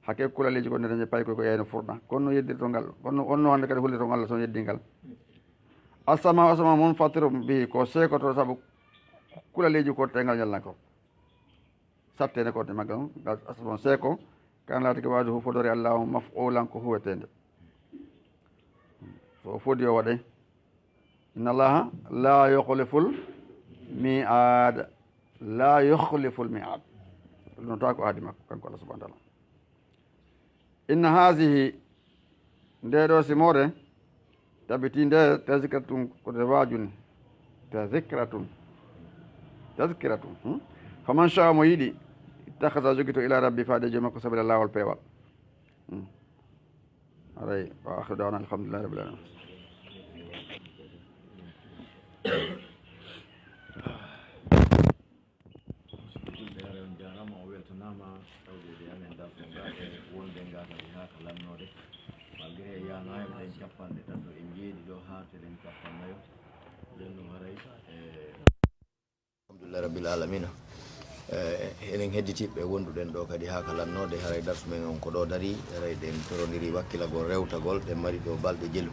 Hakke kulaleeji ko nder paykoy ko yeyno furɗa. Kono no yeddirto ngal. Kono on no hannde kadi hollirto ngal so yeddi ngal. Asama, asama munfatiru bihi, ko seekoto sabu kulaleeji ko tengal ñalla ko. Sattene ko te maggal ngal asama seeko, kan laati ko waadu hu fodore Allah on maf'ulan ko huwetende. So fodi o waɗay. Inna Allaha la yukhliful mi'ad. La yukhliful mi'ad. Ɗum ta ko aadi makko, kanko Allah subhanahu wa ta'ala. Inna hazihi, nde ɗo simoore, tabiti nde tazkiratun, ko nde waajuni. Tazkiratun. Tazkiratun. Hmm? Faman sha'a, mo yiɗi, ittakhadha, jogito, ila rabbi, faade joom makko, sabila, laawol peewal. Hmm. Aray, wa akhiru da'wana alhamdulillahi rabbil alamin. Julɓe, haray on jaaraama, on weltanaama, tawde amen darto ngaɗe wonde nga kadi haa ka lannoode. Malgré yanaama ɗen cappanɗe tato, en njeeɗi ɗo haa teɗen cappannayo. Nden ɗum haray, e Alhamdulillahi Rabbil Alamina. Eh, enen hedditiiɓe wonduɗen ɗo kadi haa ka lannoode, haray darsu men on ko ɗo darii, haray ɗen torondiri wakkilagol rewtagol, ɗen mari ɗo balɗe jelu.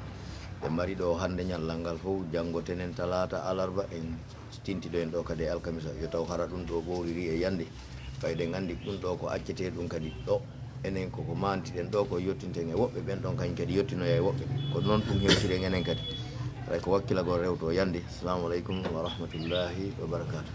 Ɗen mari ɗo hannde ñallal ngal fof, janngo tenen, talaata, alarba, en tintiɗo en ɗo kadi e alkamisa. Yo taw hara ɗum ɗo ɓowliri e yande. Ɓay ɗen anndi ɗum ɗo ko accetee ɗum kadi ɗo. Enen koko mantiɗen ɗo ko yottinten e woɓɓe, ɓen ɗon kañ kadi yottinoya e woɓɓe. Ko noon ɗum hewtiren enen kadi. Haray ko wakkilagol rewto yande. Assalamu aleykum wa rahmatullahi wa barakatuh.